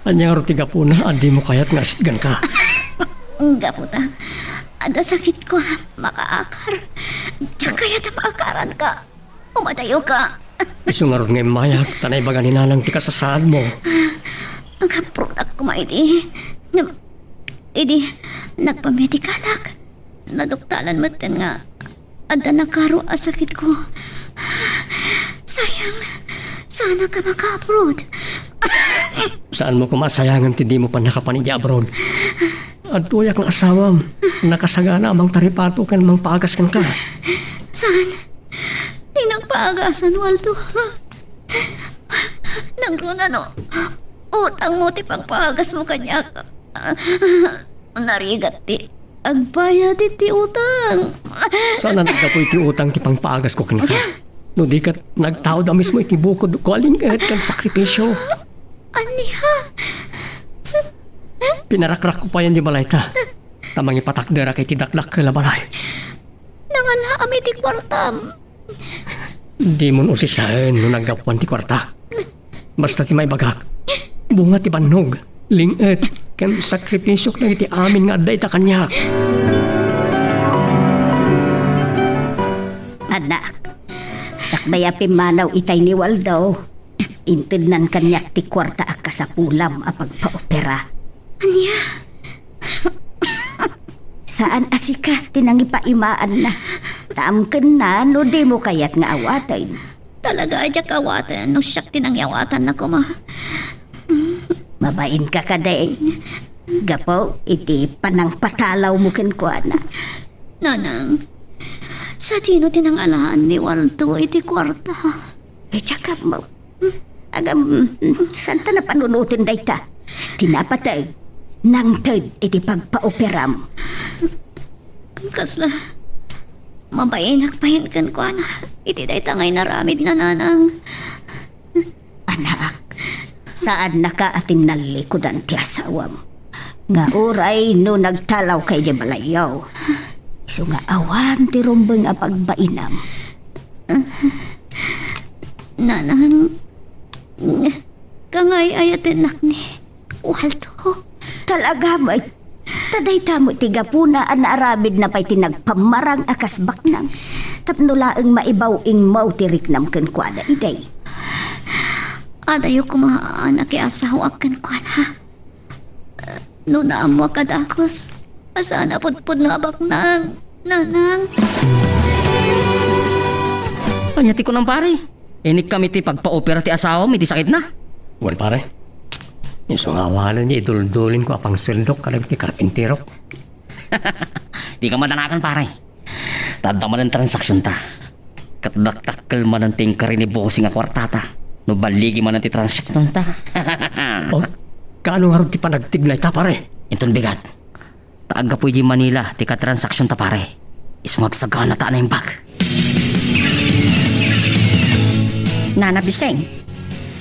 Ania ngarud ti gapuna a dimo kayat nga asitganka? Gapu ta adda sakitko a makaakar. Diak kayat a maakaranka. Umadayoka. Isu ngarud nga immayak ta naibaga ni nanang ti kasasaadmo. Agaprodak koma idi, ngem idi nagpamedikalak, naduktalan metten nga adda nakaro a sakitko. Sayang, saanak a maka-abroad. Saanmo koma a sayangen ti dimo pannakapan idi abroad. Adtoyak nga asawam, nakasagana a mangtaripato ken mangpaagas kenka. Saan? Dinak paagasan, Waldo. Nangruna no utangmo ti pangpaagasmo kaniak. Narigat ti agbayad iti utang. Saan a naggapu iti utang ti pangpaagasko kenka? No di ket nagtaud a mismo iti bukodko a ling-et ken sakripisio. Ania? Pinarakrakko payen di balayta. Ta mangipatakderak iti dakdakkel a balay. Nangalaam iti kuartam. Dimon usisaen no naggapuan ti kuartak. Basta ti maibagak, bunga ti bannog, ling-et, ken sakripisiok dagiti amin nga adda ita kaniak. Anak, sakbay a pimmanaw itay ni Waldo, intednan kaniak ti kuarta a kasapulam a pagpaopera. Ania? Saan a sika ti nangipaimaanna. Ta amkenna no dimo kayat nga awaten. Talaga a diak awaten no siak ti nangiawatanna koma. Mabainka kadi gapu iti panangpatalawmo kenkuana. Nanang, sadino ti nangalaan ni Waldo iti kuarta? Idiak ammo. Agam, santa napanunoten dayta. Ti napateg, nangted iti pagpaoperam. Kasla, mabainak payen kenkuana iti dayta nga inaramidna, nanang. Anak, saannaka a tinnallikudan ti asawam. Nga uray no nagtalawka idiay balayyo, isu nga awan ti rumbeng a pagbainam. Nanang, kangay-ayatennak ni Waldo. Talaga met. Ta dayta met ti gapuna a naaramidna pay ti nagpammarang a kas baknang tapno laeng maibaw-ingmaw ti riknam kenkuana idi. Adayo koma a nakiasawaak kenkuana. No naammoak a dagus, a saan a pudpudno a baknang. Nanang. Ania ti kunam, pare? Inikkam iti pagpaopera ti asawam iti sakitna? Wen, pare. Isu nga awanen nga iduldulinko a pangsueldok kadagiti karpinterok. Dika madanagan, pare. Ta adda manen transaksionta. Ket dakdakkel manen ti inkari ni Bossing a kuartata. No balligi manen ti transaksionta. Oh, kaano ngarud ti panagtignayta, pare? Inton bigat. Ta aggapu idiay Manila ti katransaksionta, pare. Isu nga agsaganata a naimbag. Nana Biseng,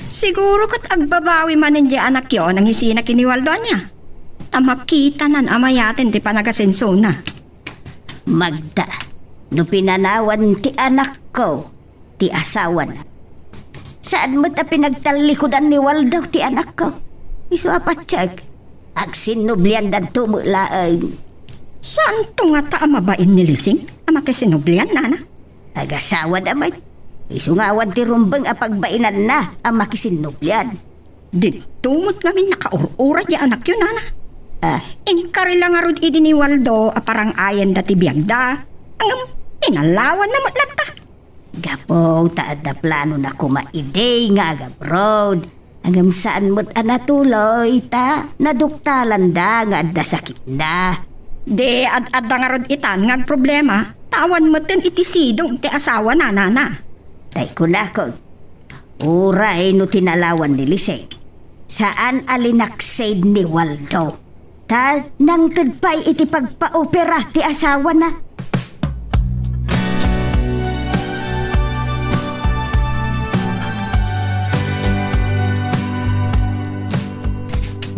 siguro ket agbabawi manen diay anakyo a nangisina ken ni Waldo ania. Ta makitanan a mayaten ti panagasensona. Magda, no pinanawan ti anakko, ti asawana. Saan met a pinagtallikudan ni Waldo ti anakko. Isu a patiek, agsinnubliandanto met laeng. Saanto ngata a mabain ni Lising a makisinnublian, nana? Agasawada met. Isu nga awan ti rumbeng a pagbainanna a makisinnublian. Didto met ngamin nakaur-uray diay anakyo, nana. Ah. Inkari la ngarud idi ni Waldo a parang-ayanda ti biagda. Ngem pinalawanna met latta. Gapu ta adda planona koma idi nga agabroad. Ngem saan met a natuloy ta naduktalanda nga adda sakitna. Di ad-adda ngarud itan nga agproblema, ta awan metten iti sidong ti asawana, nana. Tay kunakon, uray no tinalawan ni Liseng, saan a linaksid ni Waldo. Ta nangted pay iti pagpaopera ti asawana.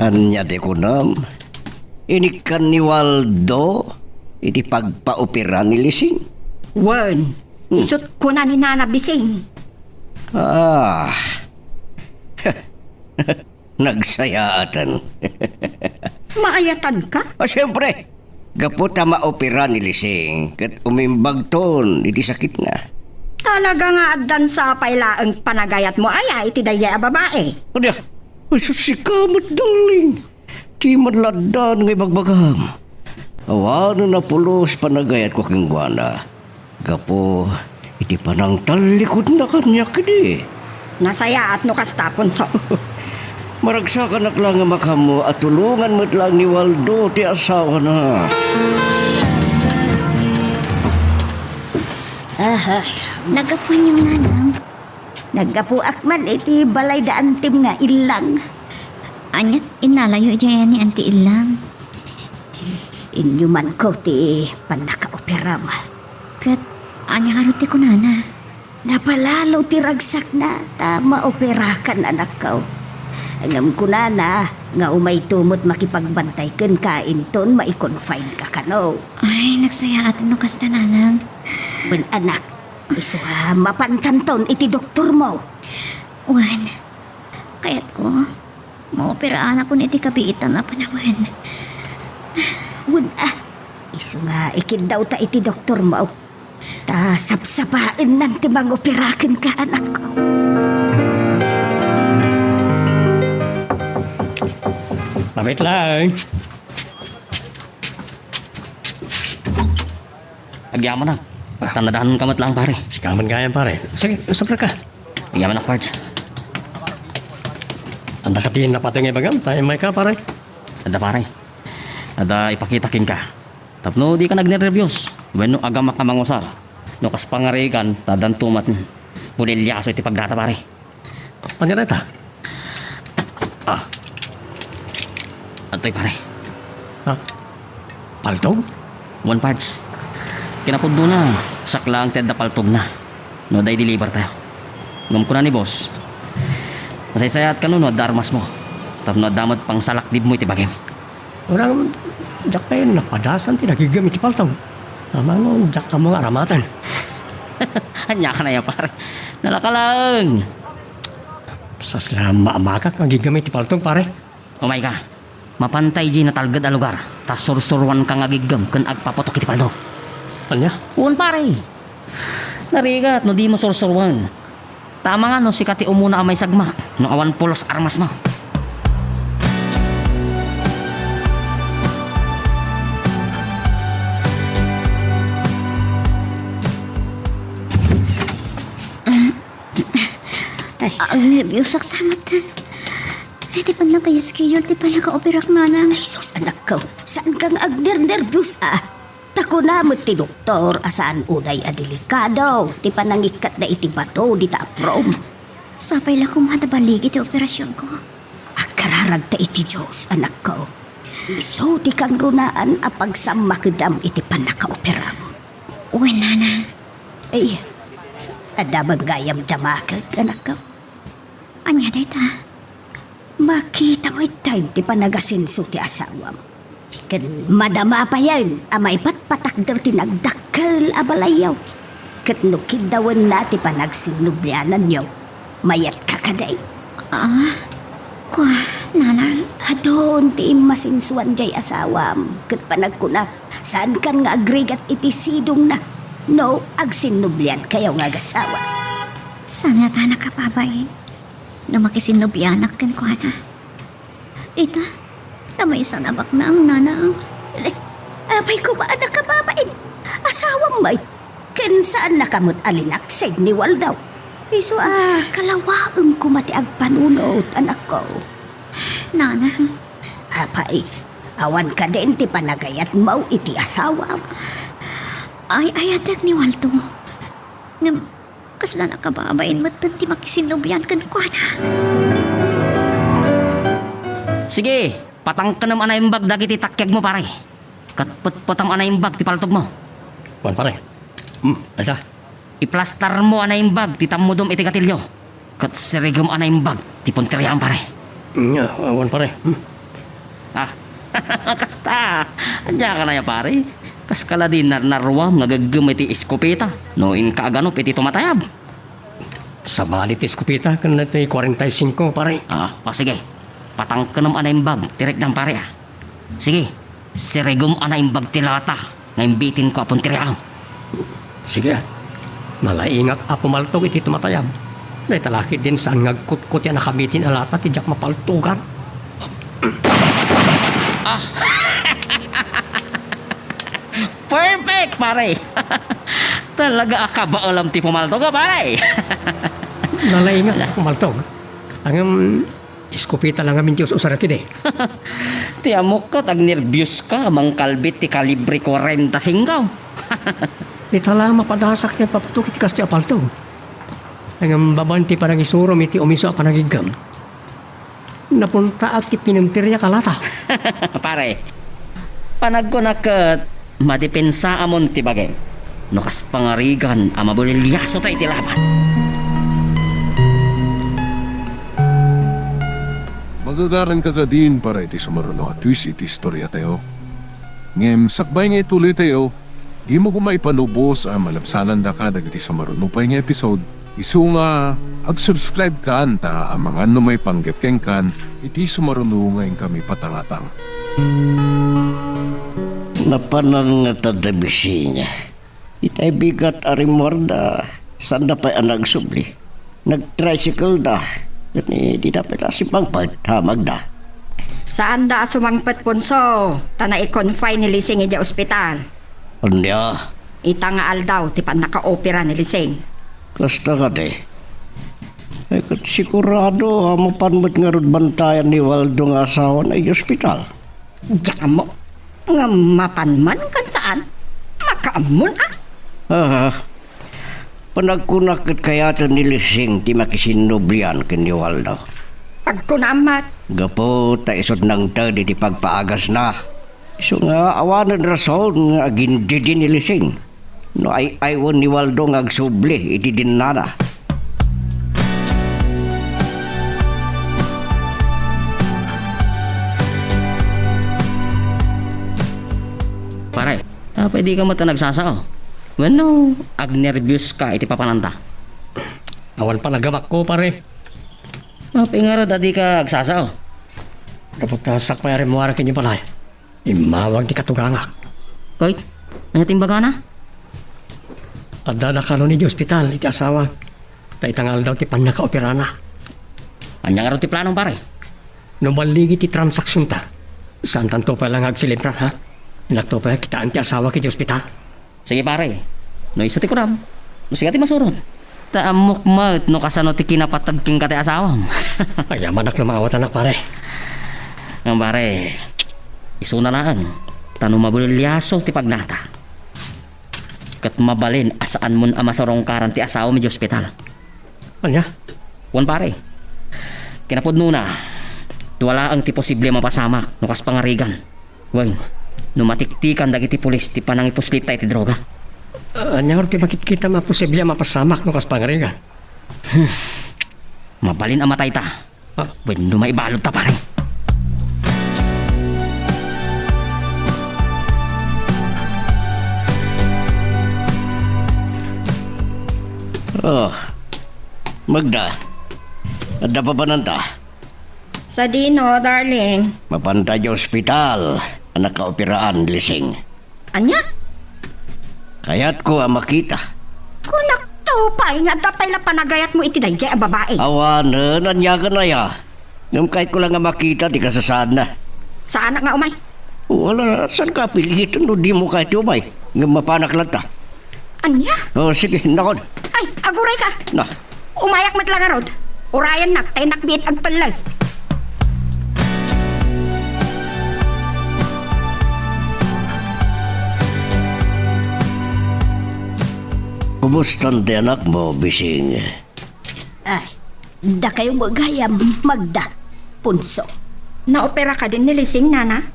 Ania ti kunam? Inikkan ni Waldo iti pagpaopera ni Lising? Wen, hmm, isut' kuna ni Nana Bising. Ah. Nagsayaaten. Maayatan ka? Ah, siempre. Gapu ta maopera ni Lising, ket umimbagton iti sakitna. Talaga nga addan sa pay laeng panagayatmo aya iti daydiay a babae. Ania? Ay, sus, sika met, darling. Ti man la addan nga ibagbagam. Awanen a pulos panagayatko kenkuana. Gapu iti panangtallikudna kaniak idi. Nasayaat no kasta, Ponso. Maragsakanak la nga makammo a tulongan met laeng ni Waldo ti asawana. Ahay. Naggapuan yung nanang. Naggapuak man iti balay da Antim nga Illang. Aniat innalayo idiay ni Anti Illang? Inyumanko ti pannakaoperam. Ket ania ngarud ti kunana? Napalalo ti ragsakna ta maoperakan, anakko. Ngem kunana nga umayto met makipagbantay kenka inton mai-confine ka kano. Ay, nagsayaaten no kasta, nanang. Wen, anak, isu a mapantanton iti doktormo. Wen, kayatko, maoperaanak iti kabiitan a panawen. Wen, a, isu nga ikiddawta iti doktormo. Ta sapsapaennan ti mangopera kenka, anakko. Mabit lang. Agyamanak. Ah. Tan nadanon ka met lang, pare. Sika man gayam, pare. Sige, sobra ka. Agyamanak, Pards. Anda ka ti napatay nga ibagam? Tayo may ka, pare. Adda, pare. Adda ipakita kenka. Tapno di ka nagnerbios. Wenno agama ka mangusar. No kas pangarigan, ta addanto met bulilyaso iti pagdata, pare. Ania dayta? Ah. Adtoy, pare. Ha? Paltog? Wen, Pards. Kinapudnona, siak laeng ti adda paltogna. No adda i-deliver tayo. Ngem kuna ni boss, masaysayaat kano no adda armasmo. Tapno adda met pangsalaknibmo iti bagim. Urang, diak pay napadasan ti nagiggem iti paltog. Amangan, diak ammo nga aramaten. Ania ka na ya, pare? Nalaka laeng. Sasla, maamakak nga agiggem iti paltog, pare. Umay ka. Mapantay diay natalged a lugar, ta sursuroanka nga agiggem ken agpaputok iti paltog. Ania? Wen, pare. Narigat no dimo sursuroen. Ta amangan no sika ti umuna a maisagmak no awan pulos armasmo. Nerbios ak sa met. Iti pannaka-schedule ti pannakaoperak, Nanang. Ay, sus, anakko. Saanka nga agnernerbios, a? Ta kuna met ti doktor a saan unay a delikado ti panangikkatda iti bato dita aprom. Sapay la koma ta balligi ti operasionko. Agkararagta iti Dios, anakko. Isu ti kangrunaan a pagsammakedam iti pannakaoperam. Wen, Nanang. Ay, adda met gayam damaket, anakko. Ania dayta? Makita met ti panagasenso ti asawam. Ken madama payen a maipatpatakder ti nagdakkel a balayyo. Ket no kiddawenna ti panagsinnubliananyo, mayatka kadi? Ah, kua, Nanang? Adun ti immasensoan diay asawam, ket panagkunak, saankan nga agrigat iti sidongna no agsinnubliankayo nga agasawa. Saan ngata a nakababain no makisinnublianak kenkuana? Ita, ta maysa a baknang, Nanang. Apay koma a nakababain? Asawam met, ken saannaka met a linaksig ni Waldo. Isu a kalawaem koma ti agpanunot, anakko. Nanang. Apay, awan kadin ti panagayatmo iti asawam? Ay-ayatek ni Waldo. Ngem, kasla nakababain metten ti makisinnublian kenkuana. Sige, patangkenem a naimbag dagiti takiagmo, pare. Ket petpetem a naimbag ti paltogmo. Wen, pare. Hmm, ita. Iplastarmo a naimbag ti tammudom iti gatilio. Ket sirigem a naimbag ti punteriam, pare. Nya, awan, pare. Hmm. Ah, kasta. Ania kanaya, pare? Kaskala di narnaruam nga geggem iti eskopeta no inka aganup iti tumatayab. Sabali ti eskopeta ken ti kuarenta y singko, pare. Ah, o sige. Patangkenem a naimbag ti riknam, pare, a. Sige, sirigem a naimbag ti lata nga imbitenko a punteriam. Sige, a. Nalaingak a pumaltog iti tumatayab. Dayta la ketdin saan nga agkutkot a nakabitin a lata ti diak mapaltogan. Ah. Perfect, pare. Talaga a kabaelam ti pumaltog, a, pare. Nalaingak a pumaltog. Ngem, eskopeta la ngamin ti us-usar kidi. Ti ammok ket agnerbios ka, mangkalbit ti kalibre kuarenta singko. Ita la mapadasak ti agpapto iti kastoy a paltog. Ngem babaen ti panangisurom iti umiso a panagiggem, napuntaak ti pinemteriak a lata. Pare, panagkunak ket madepensaamon ti bagim no kas pangarigan a mabuliliaso ta iti laban. Magagaranka kadin para iti sumaruno a twist iti istoriatayo. Ngem sakbay nga ituloytayo, dimo koma ipanubos a malabsanandaka dagiti sumaruno pay nga episode, isu nga ag-subscribe kan ta amangan no maipanggep kenkan iti sumaruno nga inkami patangatang. Napanan ngata da Bisina. Itay bigat a rimmuarda, saanda pay a nagsubli. Nag-tricycle da. Ket ni, dida pay la sumangpet, hamagda. Saanda a sumangpet, Ponso, ta nai-confine ni Lising idiay ospital. Ania? Ita nga aldaw ti pannakaopera ni Lising. Kasta kadi? Ay, ket sigurado a mapan met ngarud bantayan ni Waldo nga asawana idiay ospital. Diak ammo. Ngem mapan man ken saan? Makaammon a? Aha. Panagkunak ket kayaten ni Lising ti makisinnublian ken ni Waldo. Pagkunam met. Gapu ta isut' nangted iti pagpaagasna. Isu nga awanen rason nga agindidi ni Lising no ay-aywen ni Waldo nga agsubli iti dinnana. Pare, apay dika met a nagsasao? Wenno, agnerbios ka iti papananta? Awan panagabakko, pare. Apay ngarud a dika agsasao? Gapu ta sakbay a rimmuar kenyo pay, immawag ti katugangak. Koy, ania ti imbagana? Adda dakkel idiay ospital iti asawak. Ta ita nga aldaw ti pannakaoperana. Ania ngarud ti planom, pare? No balligi ti transaksionta, saantanto pay la nga agselebrar, ha? Inakto pay a kitaen ti asawak idiay ospital. Sige, pare. No isu ti kunam, no sika ti masurot. Ta ammok met no kasano ti kinapateg kenka ti asawam. Ay, amanak no maawat, anak, pare. Ngem, pare, isuna laeng, ta no mabulilliaso ti pagnata, ket mabalin a saanmon a masurungkaran ti asawam idiay ospital. Ania? Wen, pare. Kinapudnona, dua laeng ti posible a mapasamak no kas pangarigan. Wen, no matiktikan dagiti pulis ti panangipuslitta iti droga. Ah, ania ngarud ti makitkitam a posible a mapasamak no kas pangarigan? Mabalin a matayta. Ah. Wen, no maibaludta, pare. Oh, Magda, adda papananta? Sadino, darling? Mapanta idiay ospital a nakaoperaan ni Lising. Ania? Kayatko a makita. Kunakto pay nga adda pay la panagayatmo iti daydiay a babai. Awanen, aniakan aya? Ngem kayatko la nga makita ti kasasaadna. Saanak nga umay. O, ala, saanka a piliiten no dimo kayat ti umay? Ngem mapanak latta. Ania? O, sige, nakon. Ay, agurayka. Na. Umayak met la ngarud. Urayennak, ta innak biit agpelles. Kumustan ti anakmo, Bising? Ay, dakayo met gayam, Magda, Punso. Naopera kadin ni Lising, nana?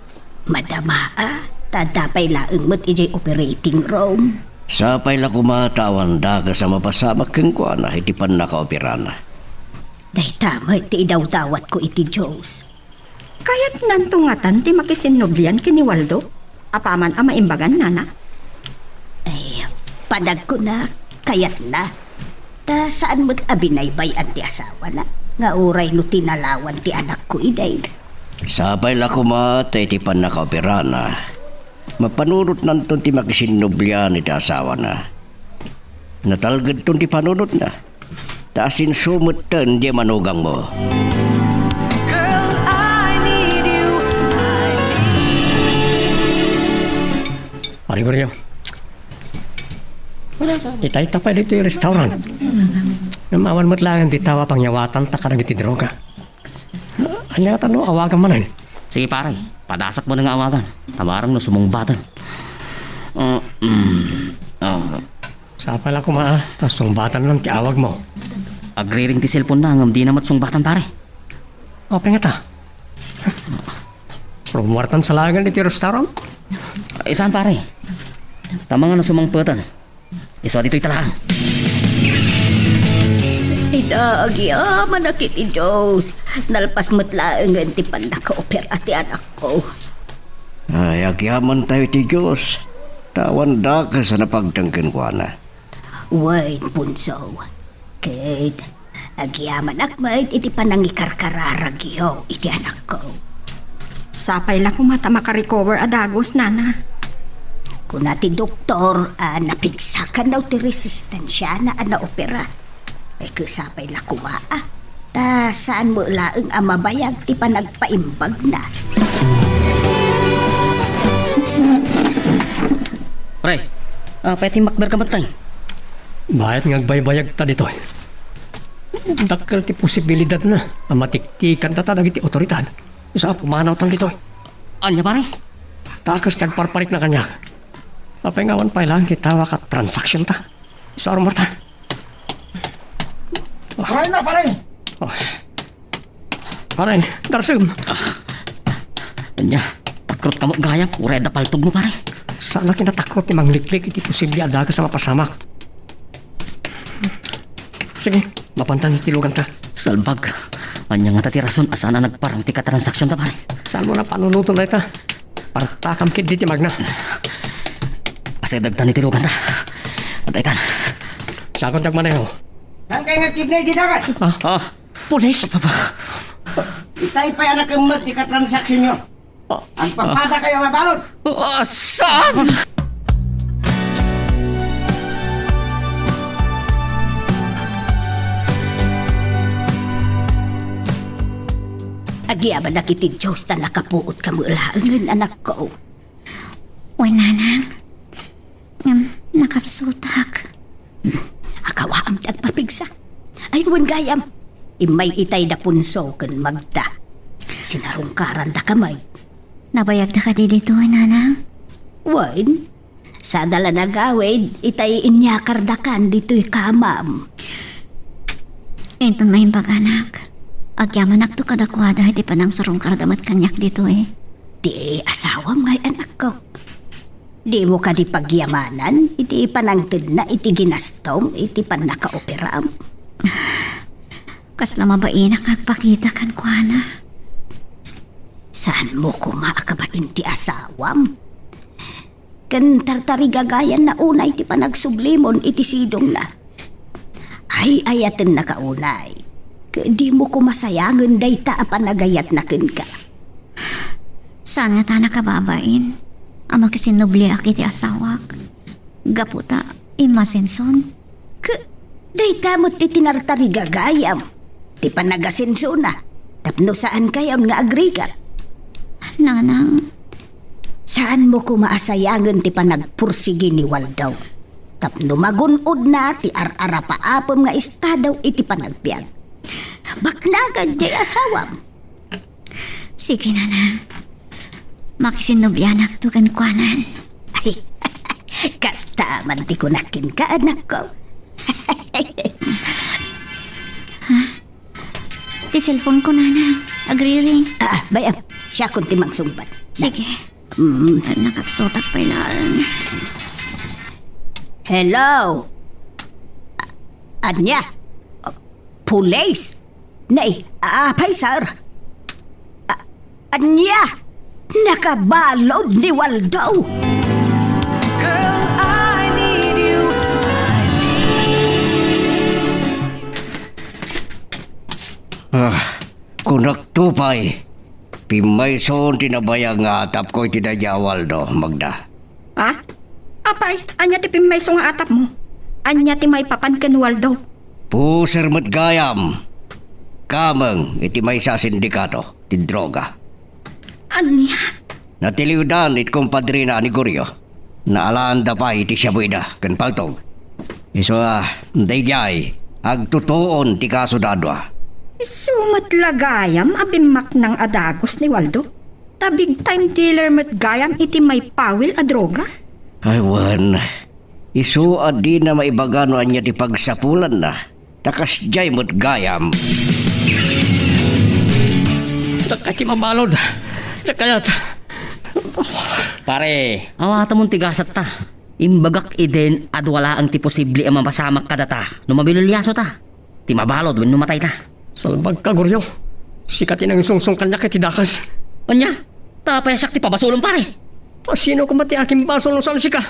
Madama a, ta adda pay laeng met idiay operating room. Sapay la koma ta awan dakes a mapasamak kenkuana iti pannakaoperana. Dayta met ti idawdawatko iti Dios. Kayatnanto ngatan ti makisinnublian ken ni Waldo? Apaman a maimbagan, nana? Ay, panagkuna, kayatna. Ta saan met a binaybay-an ti asawana, nga uray no tinalawan ti anakko idi. Sapay la koma ta iti pannakaoperana, mapanunotnanton ti makisinnublian iti asawana. Natalgedton ti panunotna. Ta asenso metten diay manugangmo. Girl, I need you. I need Pare Gregorio. Itay ta pay ditoy restaurant. Ngem awan met laeng ti tao a pangyawatanta kadagiti droga. Ania ngata no awagan manen? Sige, pare, padasakmo nga awagan. Ta bareng no sumungbaten. Uh, mm, uh. Sapay la koma, ta sungbatan lang ti awagmo. Agriring ti cellphone na, ngem dina met sungbatan, pare. Apay ngata? Rumuartan sa laengen iti restaurant? Ay, saan, pare? Tama nga no sumungbaten. Isu a ditoy talaga. Ita, agyamanak iti Dios. Nalpas met laengen ti pannakaopera ti anakko. Ay, agyamanta iti Dios. Ta awan dakes a napagteng kenkuana. Wen, Punso. Ket agyamanak met iti panangikarkararagyo iti anakko. Sapay la koma ta makarecover a dagus, nana. Kuna ti doktor a napigsakanna ti resistensiana a naopera. Ay, ket sapay la koma, a. Ta saan met laeng a mabayag ti panagpaimbagna. Pre, apay ti makder ka met, tay? Bayat nga agbaybayagta ditoy. Dakkel ti posibilidadna a matiktikan dagiti otoridad. Isu a pumanawtan ditoy. Ania, pare? Dakes ti agparparikna kaniak. Apay nga awan pay laeng ti tawak a transaksionta. Isu a rumarta. Pare na, pare! Oh. Pare, Darsem. Ania, takrot ka met gayam, uray adda paltogmo, pare. Saan a kinatakrot ti mangliklik iti posible a dakes a mapasamak. Sige, mapantan iti luganta. Salbag, ania ngata ti rason a saan a nagparang ti katransaksionta, pare? Saanmo a panunoten dayta? Partakam ketdi ti magna. Asidegtan iti luganta. Adda itan. Sakon ti agmaneho. Saan kayo nga kidney di dagas? Ah, Ah, pulis? Itay pay a nakemmet ti katransaksionyo. Agpapada kayo nga balon. Ah, saan? Agyamanak iti Dios ta nakapuot ka met laengen, anakko. Wen, nanang. Ngem nakapsutak. Akawaam ti agpapigsa. Ay, wen gayam. Immay itay da Punso ken Magda. Sinarungkarandaka met. Nabayagda kadi ditoy, Nanang? Wen, sada la nagawid, itay inyakardakan ditoy kamam. Inton maimbag, anak, agyamanakto kadakuada iti panangsarungkarda met kaniak ditoy. Ti asawam ngay, anakko. Dimo kadi pagyamanan iti panangtedna iti ginastom iti pannakaoperam? Kasla mabainak nga agpakita kenkuana. Saanmo koma a kabain ti asawam? Ken tartarigagayanna unay ti panagsublimo iti sidongna. Ay-ayatennaka unay. Ket dimo koma sayangen dayta a panagayatna kenka. Saan ngata a nakababain a makisinnubliak iti asawak? Gapu ta immasenson. Ket dayta met ti tinartarigagayam ti panagasensona tapno saankayon nga agrigat. Nanang. Saanmo koma a sayangen ti panagpursigi ni Waldo tapno magun-odna ti ar-arapaapem nga estado iti panagbiag. Baknangen ti asawam. Sige, Nanang. Makisinnublianakto kenkuanan. Ay, kasta man ti kunak kenka, anakko. Ha? Ti cellphone ko, Nanang. Agriring. Ah, bay-am. Siakon ti mangsungbat. Sige. Mm. Nakapsutak pay laeng. Hello? Ania? Pulis? Nay, apay, sir? A-, ania? Nakabalud ni Waldo? Girl, I need you. Ah, kunakto pay. Pimmayson ti nabayag nga atapko iti daydiay a Waldo, Magda. Ha? Apay, ania ti pimmayso nga atapmo? Ania ti maipapan ken Waldo? Puser met gayam. Kameng iti maysa a sindikato ti droga. Ania? Natiliwdan iti kumpadrina a ni Gorio. Naalaanda pay iti siabuida ken paltog. Isu a, daydiay, agtutuon ti kaso da a dua. Isu met la gayam a bimmaknang a dagus ni Waldo. Ta big time dealer met gayam iti maipawil a droga. Ay, wen. Isu a dina maibaga no ania ti pagsapulanna. Ta kasdiay met gayam. Diak kayat ti mabalud. Diak kayat. Pare, awatemon ti gasatta. Imbagak idi a dua laeng ti posible a mapasamak kadata no mabiloliasota. Ti mabalud wenno matayta. Salbagka, Gorio. Sika ti nangsungsong kaniak iti dakes. Ania? Ta apay a siak ti pabasolem, pare? A sino koma ti akimbasol no saan sika?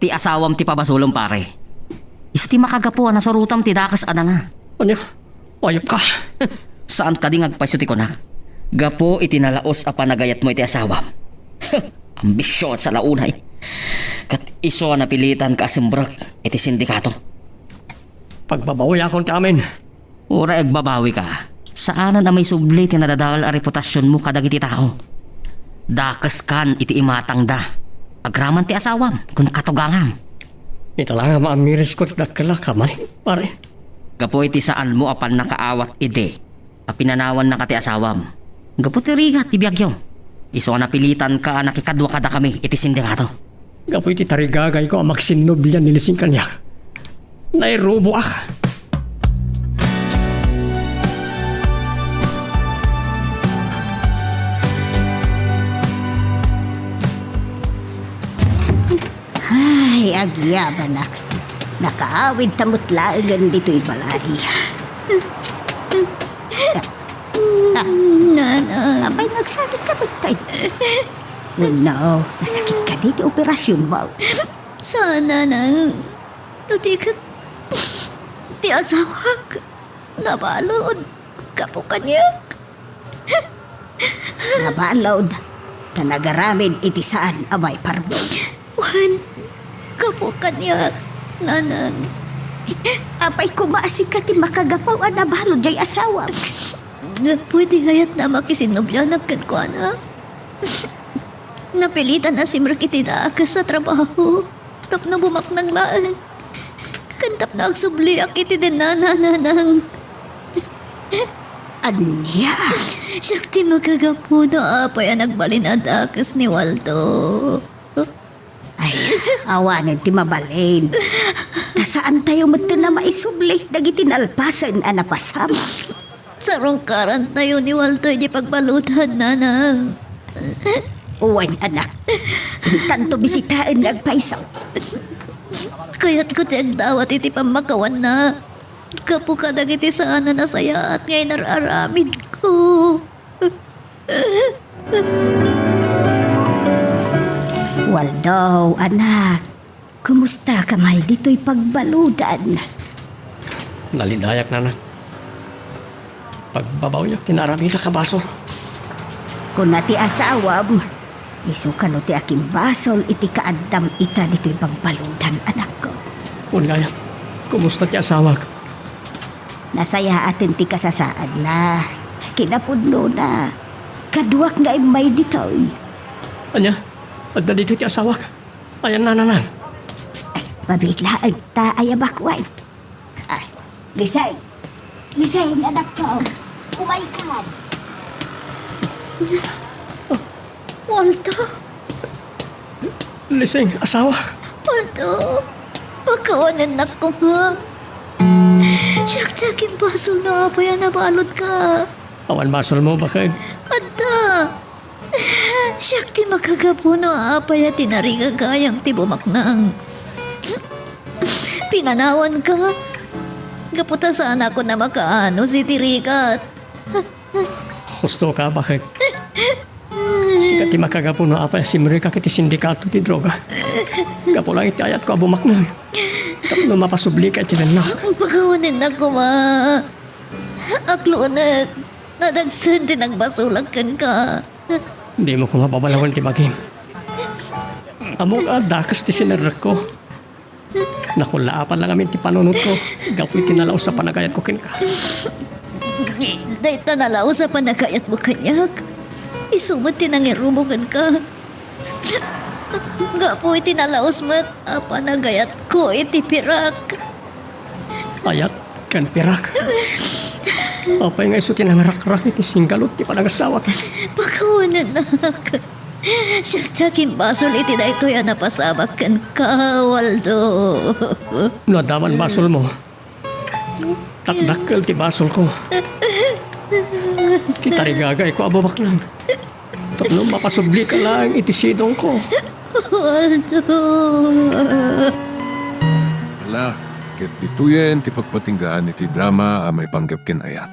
Ti asawam ti pabasolem, pare. Isu ti makagapu a nasurotam ti dakes a dana. Ania? Ayupka. Saan kadi nga agpayso ti kunak? Gapu iti nalaus a panagayatmo iti asawam. Ambisyon sa launay. Ket isu a napilitanka a simrek iti sindikato. Pagbabawiakon ti amin. Uray agbabawika, saanen a maisubli ti nadadael a reputasionmo kadagiti tao. Dakeskan iti imatangda. Agraman ti asawam ken katugangam. Ita la nga maamirisko ti dakkelak a manen, pare. Gapu iti saanmo a pannakaawat idi a pinanawannaka ti asawam. Gapu ti rigat ti biagyo, isu a napilitanka a nakikadua kadakami iti sindikato. Gapu iti tarigagayko a magsinnoblia ni Lising kaniak, nairuboak. Ay, agyabanak. Nakaawidta met laengen ditoy balay. Nanang. Apay, nagsakitka met kay? Wenno, nasakit kadi ti operasionmo? Saan, Nanang. Ta ti ket, ti asawak nabalud gapu kaniak. Nabalud ta nagaramid iti saan a maiparbeng. Wen, gapu kaniak, Nanang. Apay koma a sika ti makagapu a nabalud jay asawam? Gapu iti kayatna a makisinnublianak kenkuana. Napilitan a simrek iti dakes a trabaho tapno bumaknang laeng. Ken tapno agsubliak iti dinana, nanang. Ania? Siak ti makagapu no apay a nagbalin a dakes ni Waldo. Ay, awanen ti mabalin. Ta saantayo metten a maisubli dagiti nalpasen a napasamak. Sarungkarantayo ni Walter di pagbaludan, nanang. Wen, anak. Intanto bisitaen nga agpayso. Kayatko ti agdawat iti pammakawanna. Gapu kadagiti saan a nasayaat nga inar-aramidko. Waldo, anak. Kumusta ka may ditoy pagbaludan? Nalidayak, nanang. Pagbabawiak ti naaramidak a basol. Kuna ti asawam, isu kano ti akimbasol iti kaaddam ita ditoy pagbaludan, anakko? Wen gayam, kumusta ti asawak? Nasayaaten ti kasasaadna. Kinapudnona. Kaduak nga immay ditoy. Ania? Adda ditoy ti asawak? Ayan, nanang. Ay, mabiit laeng ta ayabak wen. Ay, Liseng! Liseng, anakko! Umaykan! Waldo! Liseng, asawa! Waldo! Pakawanennak koma. Siak ti akin basol no apay a nabaludka. Awan basolmo, baket? Adda! Siak ti makagapu no apay a tinarigagayam ti bumaknang. Pinanawanka. Gapu ta saanakon a makaanus iti rigat. Husto ka, baket? Sika ti makagapu no apay a simrekak iti sindikato ti droga. Gapu lang iti ayatko a bumaknang. Tapno mapasublika iti dennak. Pakawanennak koma. Aklunek. Nadagsen ti nagbasolak kenka. Dimo koma babalawen ti bagim. Ammok a dakes ti sinerrekko. Nakullaapan lang amin ti panunotko gapu iti nalaus a panagayatko kenka. Dayta nalaus a panagayatmo kaniak, isu met ti nangirumo kenka. Gapu iti nalaus met a panagayatko iti pirak. Ayat ken pirak. Apay nga isu ti nangarakrak iti singgalut ti panagasawatak? Pakawanennak. Siak ti akin basol iti daytoy a napasamak kenka, Waldo. No adda man basolmo, dakdakkel ti basolko. Ti tarigagayko a bumaknang. Tapno mapasublika laeng iti sidongko. Waldo. Ala, ket ditoyen ti pagpatinggaan iti drama a maipanggep ken ayat.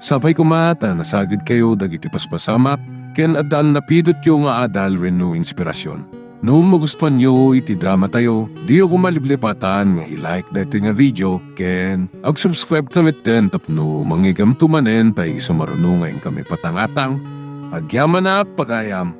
Sapay koma ta nasagidkayo dagiti paspasamak ken adda a napidotyo nga adal wenno inspirasyon. No magustuanyo iti dramatayo, diyo koma liplipatan nga i-like daytoy nga video ken ag-subscribe ta metten tapno mangigamto manen ta isu maruno nga inkami patangatang. Agyamanak, pagayam.